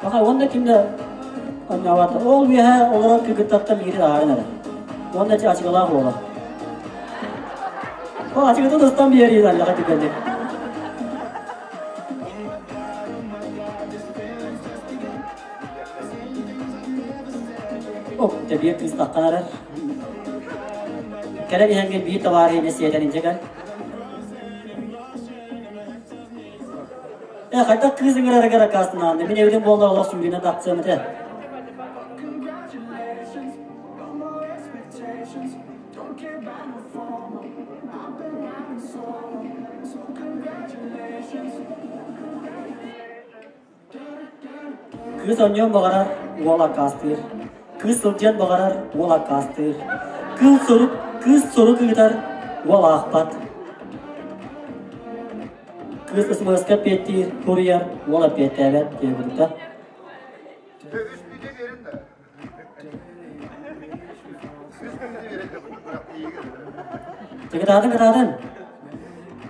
Баха уонна ким да онньообото. Ол үөһэ олорор кыргыттартан биири таһааран эрэ. Уонна ити ачыкылаах уола. Ол ачыкытын устан биэрии аллаха түгэнник. О, дьэ биир кыыс таххан эрэр. Кэлэн иһэн биир табаарыһы сиэтэн илдьэ кэл. Э, хайдах кыыс ыҥырарыгар аккаастанаҕын? Мин эбитим буолла олох сүүрүнэн тахсыам этэ. Кыыс оонньуон баҕарар, уол аккаастыыр. Кыыс сылдьыан баҕарар, уол аккаастыыр. Кыыл сурук, кыыс сурук ыытар, уол аахпат. Кыыс СМС-ка эппиэттиир, суруйар, уол эппиэттээбэт диэбитэ. Кытаатын, кытаатын.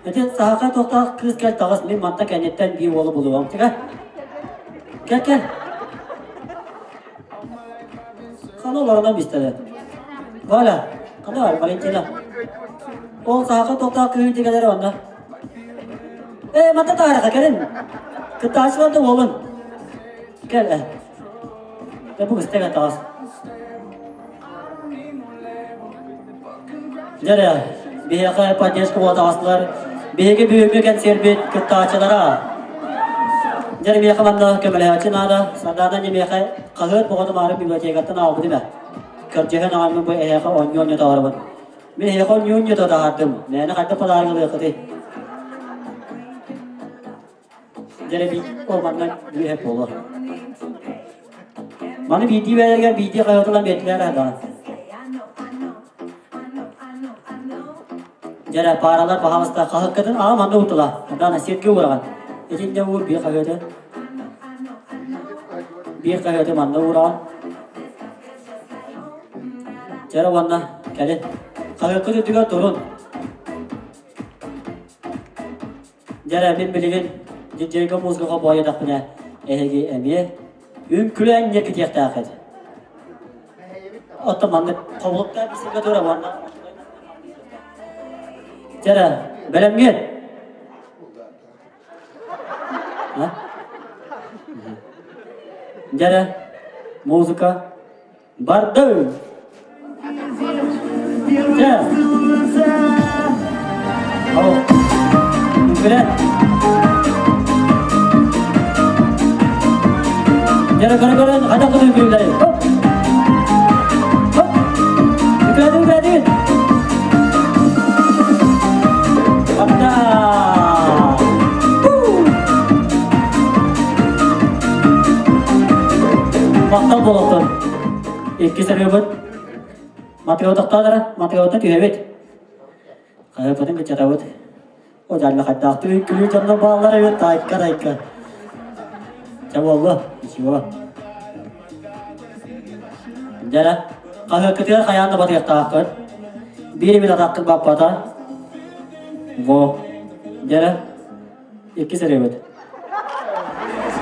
Ити саха туохтаах кыыс кэл таҕыс, мин манта кэнниттэн биир уолу булуом. Кэл, кэл, кэл. Хана олорунан бистэлэр. Валя, хана бар, Валентина. Ол саха туохтаах кыыһын тигэлэри онно. Ээ, манта таарыха кэлин. Кыттааччылар да уолун. Кэл, э. Дьэ бу быстыга таҕыс. Дьэ биһиэхэ поддержка буола таҕыстылар. Биһиги бүгүҥҥү кэнсиэрбит кыттааччылара. Дьэ миэхэ манна көмөлөһөөччү наада. Сардаана миэхэ хаһыат боҕотумаары библиотекаттан аҕалбытым ээ. Көрдьөһөн аҕаммын бу эһиэхэ оонньуу-оонньуу таҕарабын. Мин эһиэхэ оонньуу-оонньуу таһаардым. Мээнэ хайдах подарок ылыаххытый? Дьэ ол манна үөһэ буолуо. Маны биирдии бэйэлэригэр биирдии хайатынан биэрдилэр даҕаны. Дьэ пааралар баһаалыста хаһыккытын аҕа манна уутула. Даана сиргэ уураҕын. Итиннэ уур биир хаһыаты. Биир хаһыаты манна уураҕын. Дьэ уонна кэлин. Хаһыаккыт үрдүгэр турун. Дьэ эрэ, мин билигин диджейга музыкаҕа буойдахпына, эһиги эмиэ үҥкүлээн ньиргитиэхтээххит. Оттон маннык хобулуктаах бисиргэ тура уонна Дьэ эрэ, бэлэмҥин? А? Дьэрэ, музыка барды! Дьэ! О, үҥкүлэн! Дьэрэ, көрө-көрөн, хайдах гына үҥкүүлэрий? Хоп! Хоп! Үҥкүүлэдин, үҥкүүлэдин! Барда! Махтал буолуохтун. Иккис ырыабыт. Матыга тохтоон матыгабытын түһэбит. Хайаппытын кыччатабыт. О дьалла хайдаахтыы күлүү дьонно бааллар эбит тайка тайка. Чэ буолла, ничего. Дьэрэ, хаһыаккытыгар хайаан да батыахтааххыт. Биир эмит атаххыт баппата. Во. Дьэрэ, иккис ырыабыт.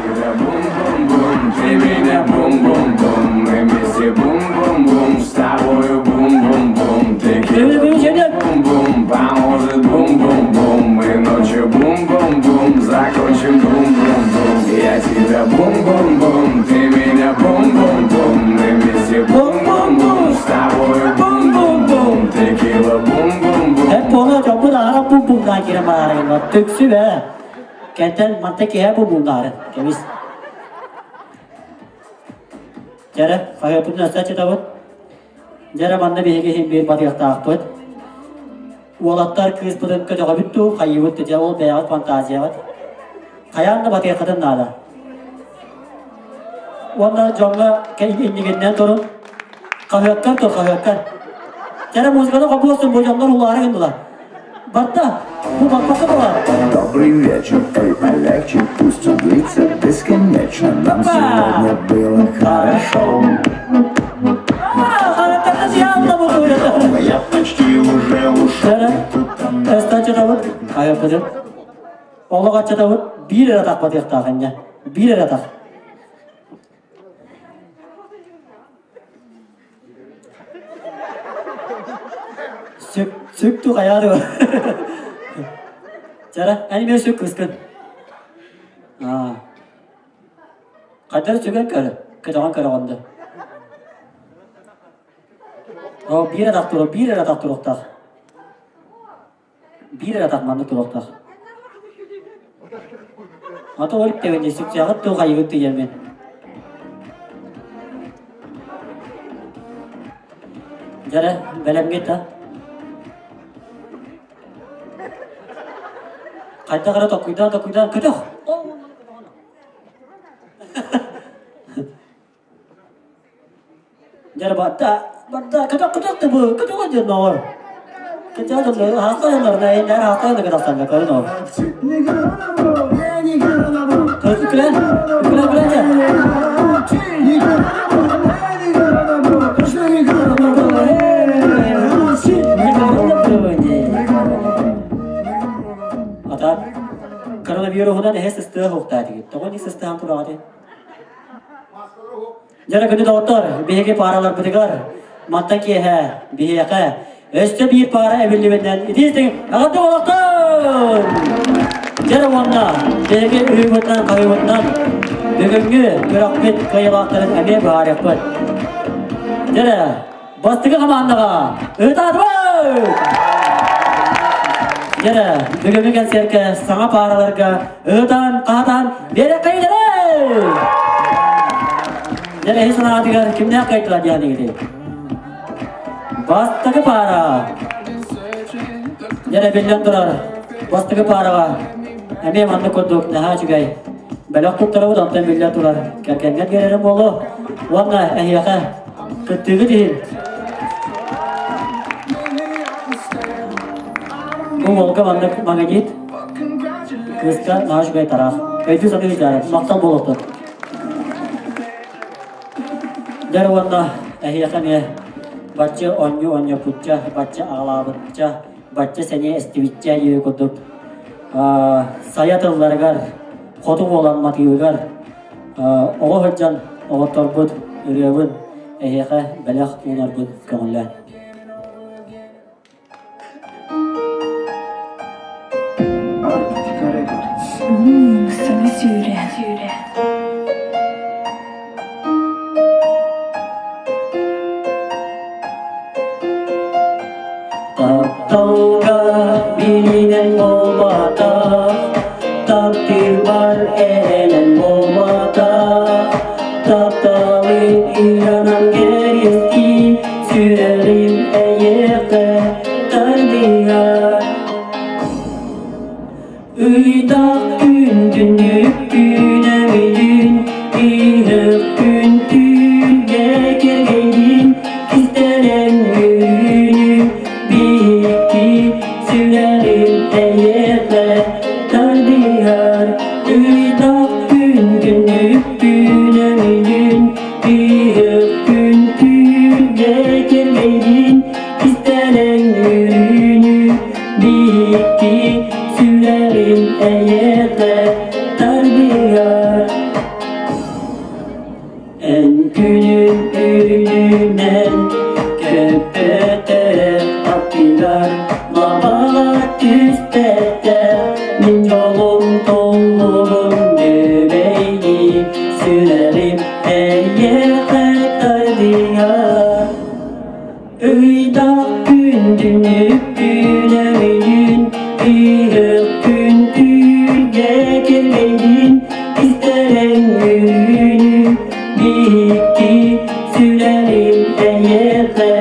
Бум-бум-бум, ты меня бум-бум-бум, мы вместе бум-бум-бум, с тобою бум-бум-бум, ты бум-бум, поможет бум-бум-бум, мы ночью бум-бум-бум, закончим бум-бум-бум, я тебя бум-бум-бум, ты меня бум-бум-бум, мы вместе бум-бум-бум, с тобою бум-бум-бум, текила бум-бум-бум. Hep onu çapı da ara bum bum da girem arayın. Tüksü be. Кэнтэн манта киһэ бу булдаары. Кэбис. Дьэрэ, хаһыаппытын өссө чытабыт. Дьэрэ манна биһиги иһин биир батыахтаахпыт. Уолаттар кыыспытын көтөҕөбүт дуу, хайыыбыт дуу, дьэ ол бэйэҕит фантазияҕыт. Хайаан да батыаххытын наада. Уонна дьоҥҥо иннигиннэн турун. Хаһыаккар тур, хаһыаккар. Дьэрэ музыканы хобуосун бу дьоннор улаары гыннылар. Барда, бу барбакка буолар. Добрый вечер, эй, полегче, пусть он длится бесконечно. Нам сегодня было хорошо. Я почти уже ушел. Эстачатабыт, хайаппытын. Олох аччатабыт, биир эрэ атах батыахтаах инньэ. Биир эрэ атах. Сүк, сүк ту хайаары. Чара, эн эмиэ сүк кыскын. Аа. Хайдах сүгэн көр, көтөҕөн көрөҕүн да. Оо, биир атах туруох, биир эрэ атах туруохтаах. Биир эрэ атах маннык туруохтаах. Ата ол тэбинде сүксэҕит тыл хайыгыт тиийэммин. Дьэрэ, бэлэмҥит да? Хайдах эрэ токуйдаан токуйдаан көтөх! Дьэ барда, барда, көтөх көтөх да бу, көтөҕө диэн оҕор. Көтөҕө дьоннор, хаста дьоннор, нэйиннэр хаста да көтөхсөннө, көрүн ол. Күлэн, күлэн, күлэн дьэ. Ата коронавируһунан эһэ сыстыа суохтаа дигит. Тоҕо ник сыстыһан тураҕытый? Дьэ күндү доҕоттор, биһиги паараларбытыгар мантан киэһэ биһиэхэ өссө биир паара эбиллибитинэн итии эҕэрдэ буолуохтун! Дьэ уонна биһиги үһүбүтүнэн хаһыыбытынан бүгүҥҥү күрэхпит кыайыылаахтарын эмиэ быһаарыахпыт. Дьэ бастакы хамаандаҕа ыытаатыбыт! Дьэ бүгүҥҥү кэнсиэркэ саҥа паараларга ыытан, хаатан биэрэххэйдэрэй! Дьэ эһи санаатыгар кимнээх кыайтылар диэн игити? Бастакы паара. Дьэ биллэн турар, бастакы паараҕа эмиэ маннык курдук наһаа үчүгэй бөлөх туттарабыт, онтон биллэн турар кэргэҥҥэ биэрэрим буолуо. Уонна эһиэхэ кыттыыгыт иһин бу уолга маннык магнит, кыыска наһаа үчүгэй тараах. Өйдүү сатыы дьаарат, махтал буолуохтун. Дьэр уонна эһиэхэ эмиэ бачча оонньуу оонньоппучча, бачча аҕалаабытча, бачча сэниэ эстибитчэ диэри курдук сайа тылларыгар, хоту буолан матыыбыгар оҕо сылдьан оҕотторбут ырыабын эһиэхэ бэлэх уунарбын көҥүллээн. Сана Сүүрэ. Тапталга билинэн буолбатах, таптыырбар эрэнэн буолбатах, тапталым ыранан кэриэстии, сүрэҕим эйиэхэ тардыһар. Ыйдах күн түннүкпүн өйдүүн, ыһык күн түүнгэ кэргэйдиин, кистэлэҥ үөрүүнү биһикки сүрэҕим эйиэхэ тардыһар. Ыйдах күн түннүкпүн өйдүүн, ыһык күн түүнгэ кэргэйдиин, кистэлэҥ үөрүүнү биһикки сүрэҕим эйиэхэ тардыһар. Эн күнүн үүнүнэн көппөтөх аттыгар лабаҕа түспэтэх мин дьолум толлугум бүбэйдии сүрэҕим эйиэхэ тардыһар. Ыйдах күн түннүкпүн өйүүн, ыһык күн түүлгэ кэлэйдин, кистэлэҥ үөрүүнү биһикки сүрэҕим эйиэхэ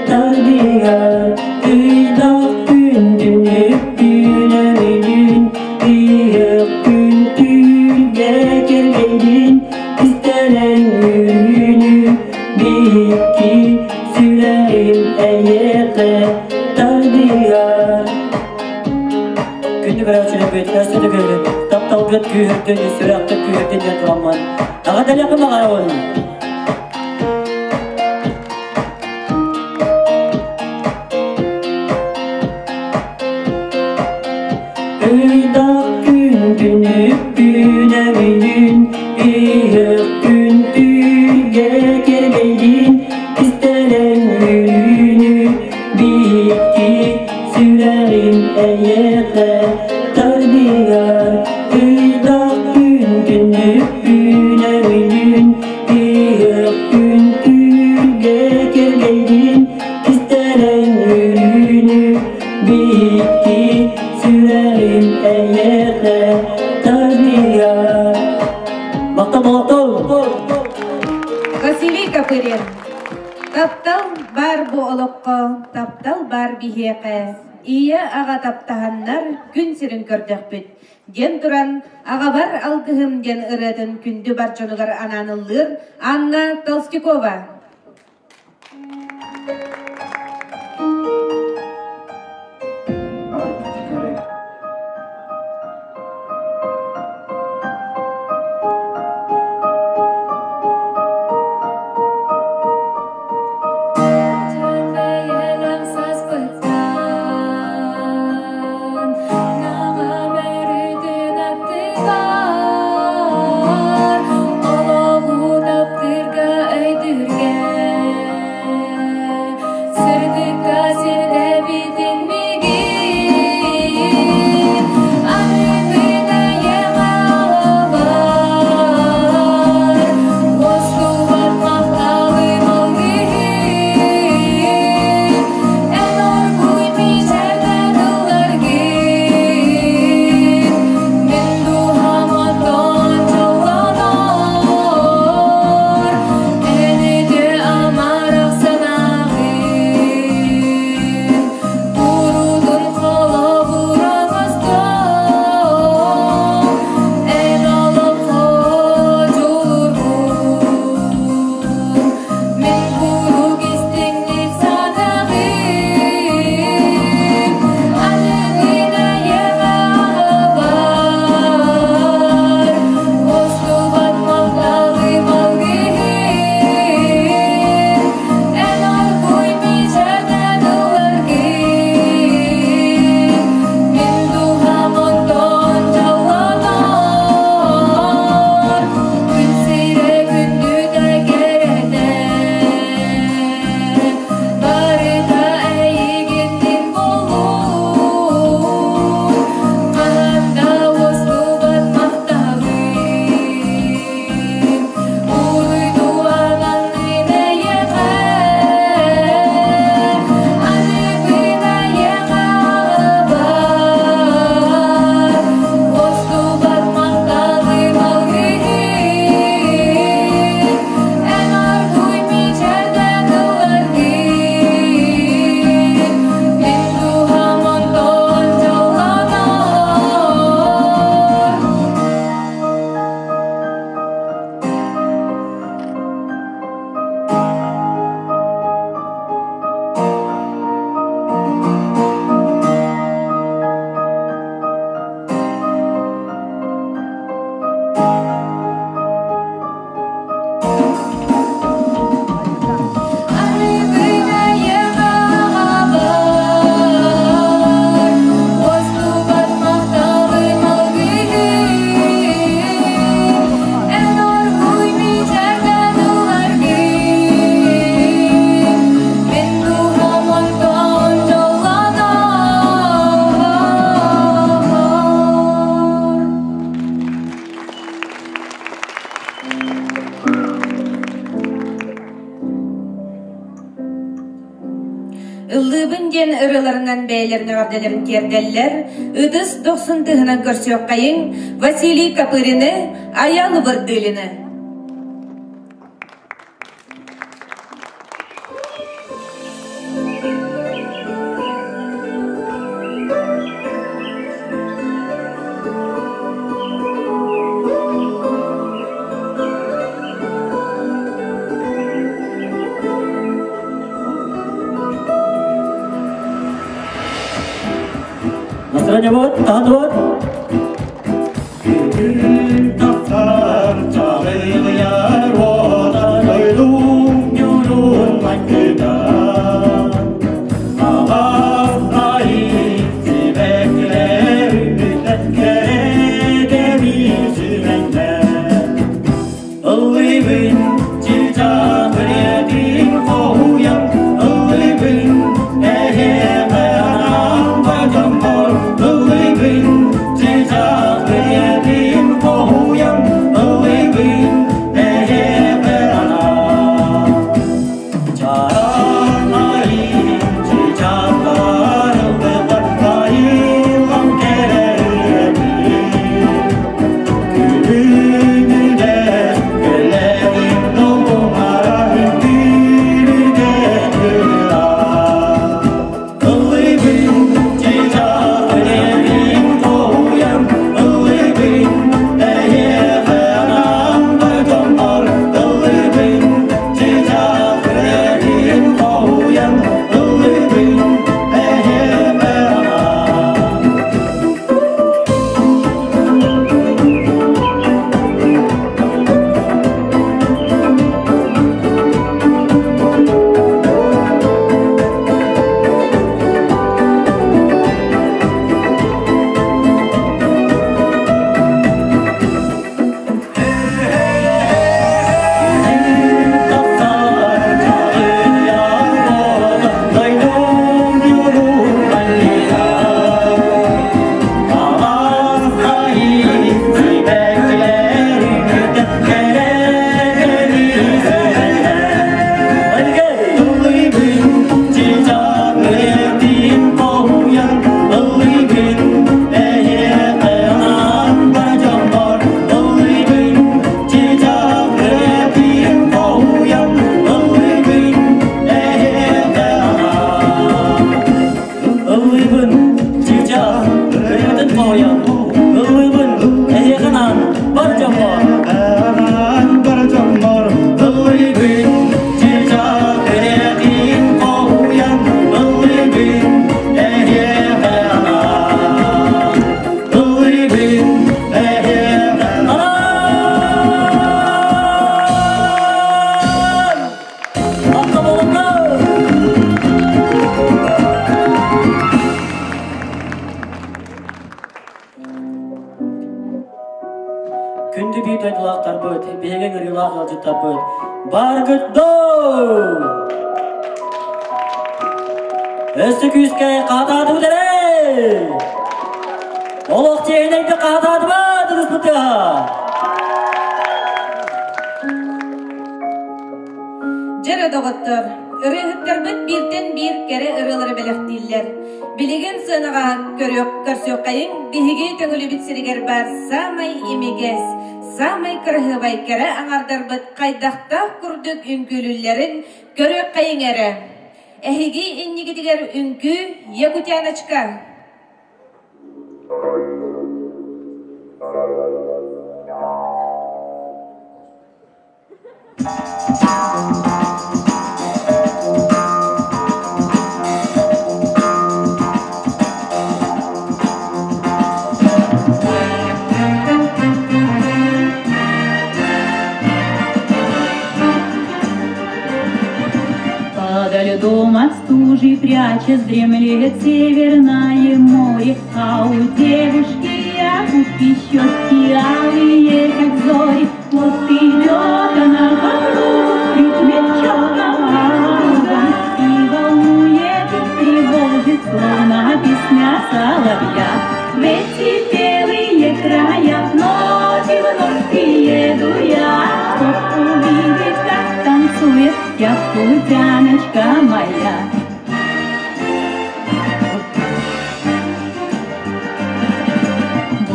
тардыһар. Ыйдах күн түннүкпүн өйүүн, ыһык күн түүлгэ кэлэйдин, кистэлэҥ үөрүүнү биһикки сүрэҕим эйиэхэ тардыһар. Күндү көрөөччүлэрбит, өссө төгүл тапталгыт күүһүрдүн, сүрэххит күүһүрдүн диэн тураммын, аҕа баҕарабын. Ыйдах күн түннүкпүн өйдүүн, ыһык күн түүлгэ кэргэйдиин, кистэлэҥ үөрүүнү биһикки сүрэҕим эйиэхэ тардыһар. Ыйдах күн түннүкпүн өйдүүн, ыһык күн түүлгэ кэргэйдиин, кистэлэҥ үөрүүнү биһикки сүрэҕим эйиэхэ тардыһар. Махтал, махтал! Василий Копырин. Таптал бар бу олоххо, таптал бар биһиэхэ. Ийэ аҕа таптаһаннар күн сирин көрдөхпүт. Диэн туран, аҕабар алгыһым диэн ырыатын күндү бар дьонугар анаан ыллыыр Анна Толстякова. Олоҕу таптыырга өйдүүргэ. диэн ырыаларынан бэйэлэрин эҕэрдэлэрин тиэрдэллэр. Ытыс дохсун тыһынан көрсүөххэйиҥ Василий Копырины, Айаал Вырдылины. Настроение вот, таһан вот. Күн тахсар чаҕылыйар уота дойдум ньурун майгыта Аҕас айыы сибэккилэр үүммүттэр кэрэ сүмэннэр Ыллыыбын чыычаах ырыатын хоһуйан ыллыыбын эһиэхэ анаан дьоммор ыллыыбын чыычаах ырыатын хоһуйан ыллыыбын эһиэхэ анаан Чараҥ айыы чыычаахтар ыллыыллар айыллан кэрэ ырыатын Күлүмүрдэ күллэрин долгунара үҥкүүлүрдэ кыра Ыллыыбын чыычаах ырыатын хоһуйан ыллыыбын эһиэхэ анаан дьоммор ыллыыбын чыычаах ырыатын хоһуйан ыллыыбын эһиэхэ анаан. Тахсар чаҕылыйар уота дойдум ньурун майгыта Аҕас айыы сибэккилэр үүммүттэр кэрэ Ыллыыбын чыычаах ырыатын хоһуйан ыллыыбын эһиэхэ анаан бар дьоммор ыллыыбын чыычаах ырыатын хоһуйан ыллыыбын эһиэхэ анаан Ыллыыбын чыычаах ырыатын хоһуйан ыллыыбын эһиэхэ анаан бар дьоммор Анаан бар дьоммор ыллыыбын чыычаах ырыатын хоһуйан ыллыыбын эһиэхэ анаан ыллыыбын эһиэхэ анаан. Атта Күндү биир дойдулаахтарбыт, биһиги ыҥырыылаах ыалдьыттарбыт, баргыт доо! Өссө күүскэ хаатаатыбыт эрэ! Олох чиэһинэйдик хаатаатыбыт ытыспытыаха! Дьэрэ доҕоттор, ырыаһыттарбыт бииртэн биир кэрэ ырыалары бэлэхтииллэр. Билигин сыанаҕа көрүөх көрсүөххэйиҥ биһиги Төҥүлүбүт сиригэр баар саамай имигэс, саамай кыраһыабай кэрэ аҥардарбыт хайдахтаах курдук үҥкүүлүүллэрин көрүөххэйиҥ эрэ. Эһиги иннигитигэр үҥкүү Якутяночка! Подо льдом от стужи прячась дремлет северное море, А у девушки якутки щечки алые, как зори. Вот идет она по кругу, в ритме четкого И волнует и тревожит, словно песня соловья. В эти белые края вновь и вновь приеду я, Чтоб увидеть, как танцует якутяночка моя.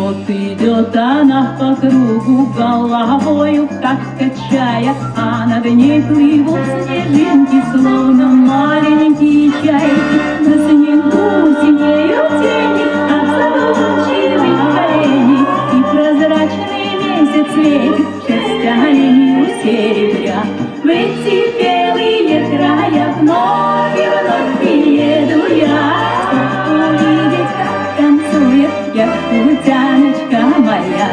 Вот идет она по кругу, головою так качая, а над ней плывут снежинки, словно маленькие чайки. На снегу синеют тени от задумчивых оленей, и прозрачный месяц светит шерсть оленью серебря. В эти белые края вновь и вновь приеду я, чтоб увидеть, как танцует якутяночка моя.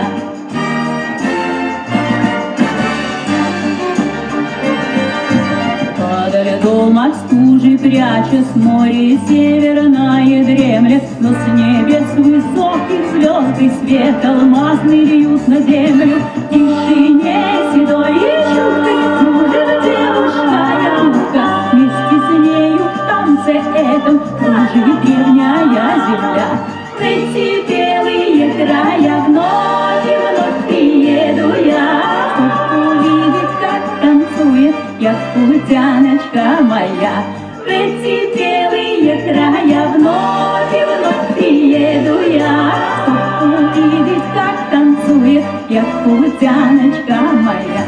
Под льдом от стужи прячась море северное дремлет, но с небес высоких звезды свет алмазный льют на землю. В тишине седой и чуткой кружит девушка якутка, вместе с нею в танце этом кружит древняя земля. В эти белые края вновь и вновь приеду я, чтоб увидеть, как танцует якутяночка моя. В эти белые края вновь и вновь приеду я, чтоб увидеть, как танцует якутяночка моя.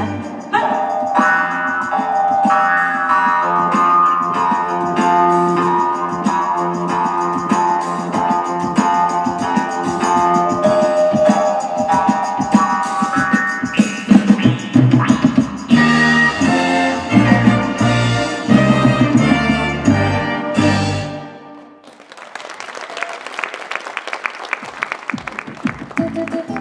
Thank you.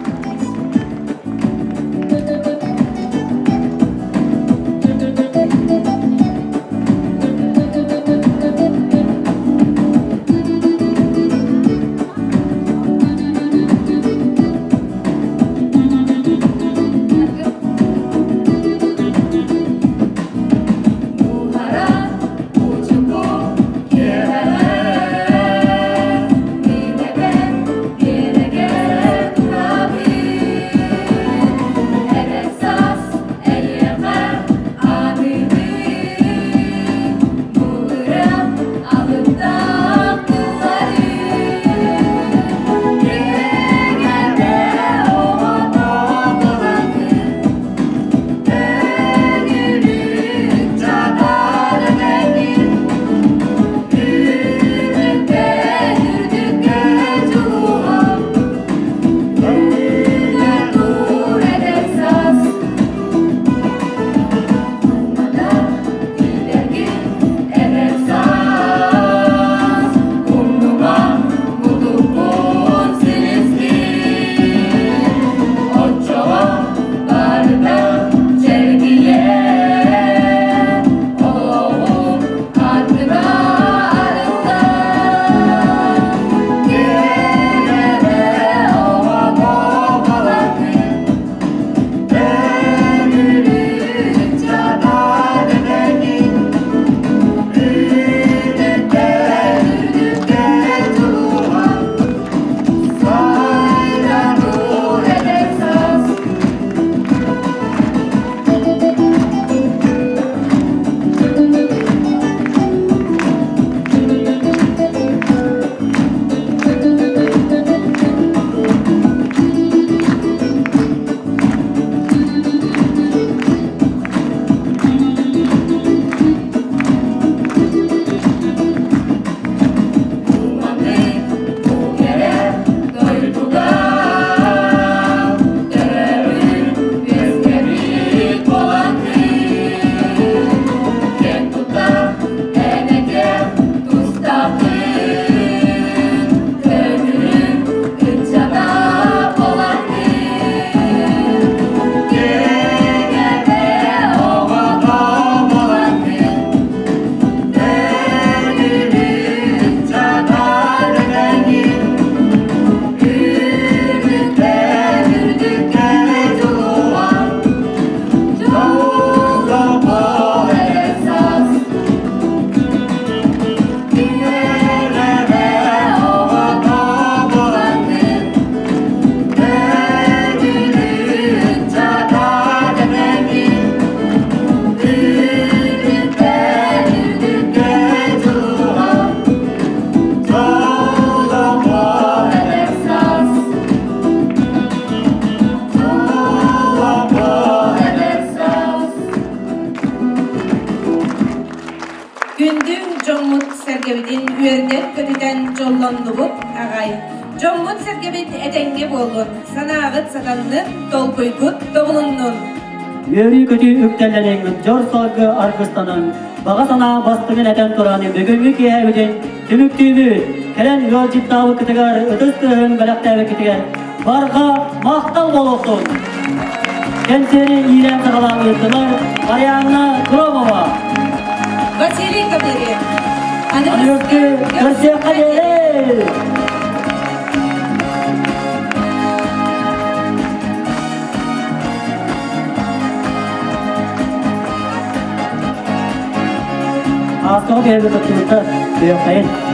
Дьоммутун-сэргэбитин үөрдэн-көтүтэн дьоллоннубут аҕай. Дьоммут-сэргэбит этэҥҥэ буоллун, санааҕыт сатаннын, толкуйгут тобулуннун. Үөрүү-көтүү үктэллэниҥ, дьор-соргу аргыстаныҥ, баҕа санаа бастыҥын этэн туран бүгүҥҥү киэһэбитин түмүктүүбүт. Кэлэн ыалдьыттаабыккытыгар, ытыс тыаһын бэлэхтээбиккитигэр барҕа махтал буолуохтун! Кэнсиэри иилээн саҕалаан ыыттылар Марианна Громова, Василий Гаврильев. Аныгыскы көрсүөххэ диэри! Ааскаҕа биһиги кыттыбыттар, күөххэйин.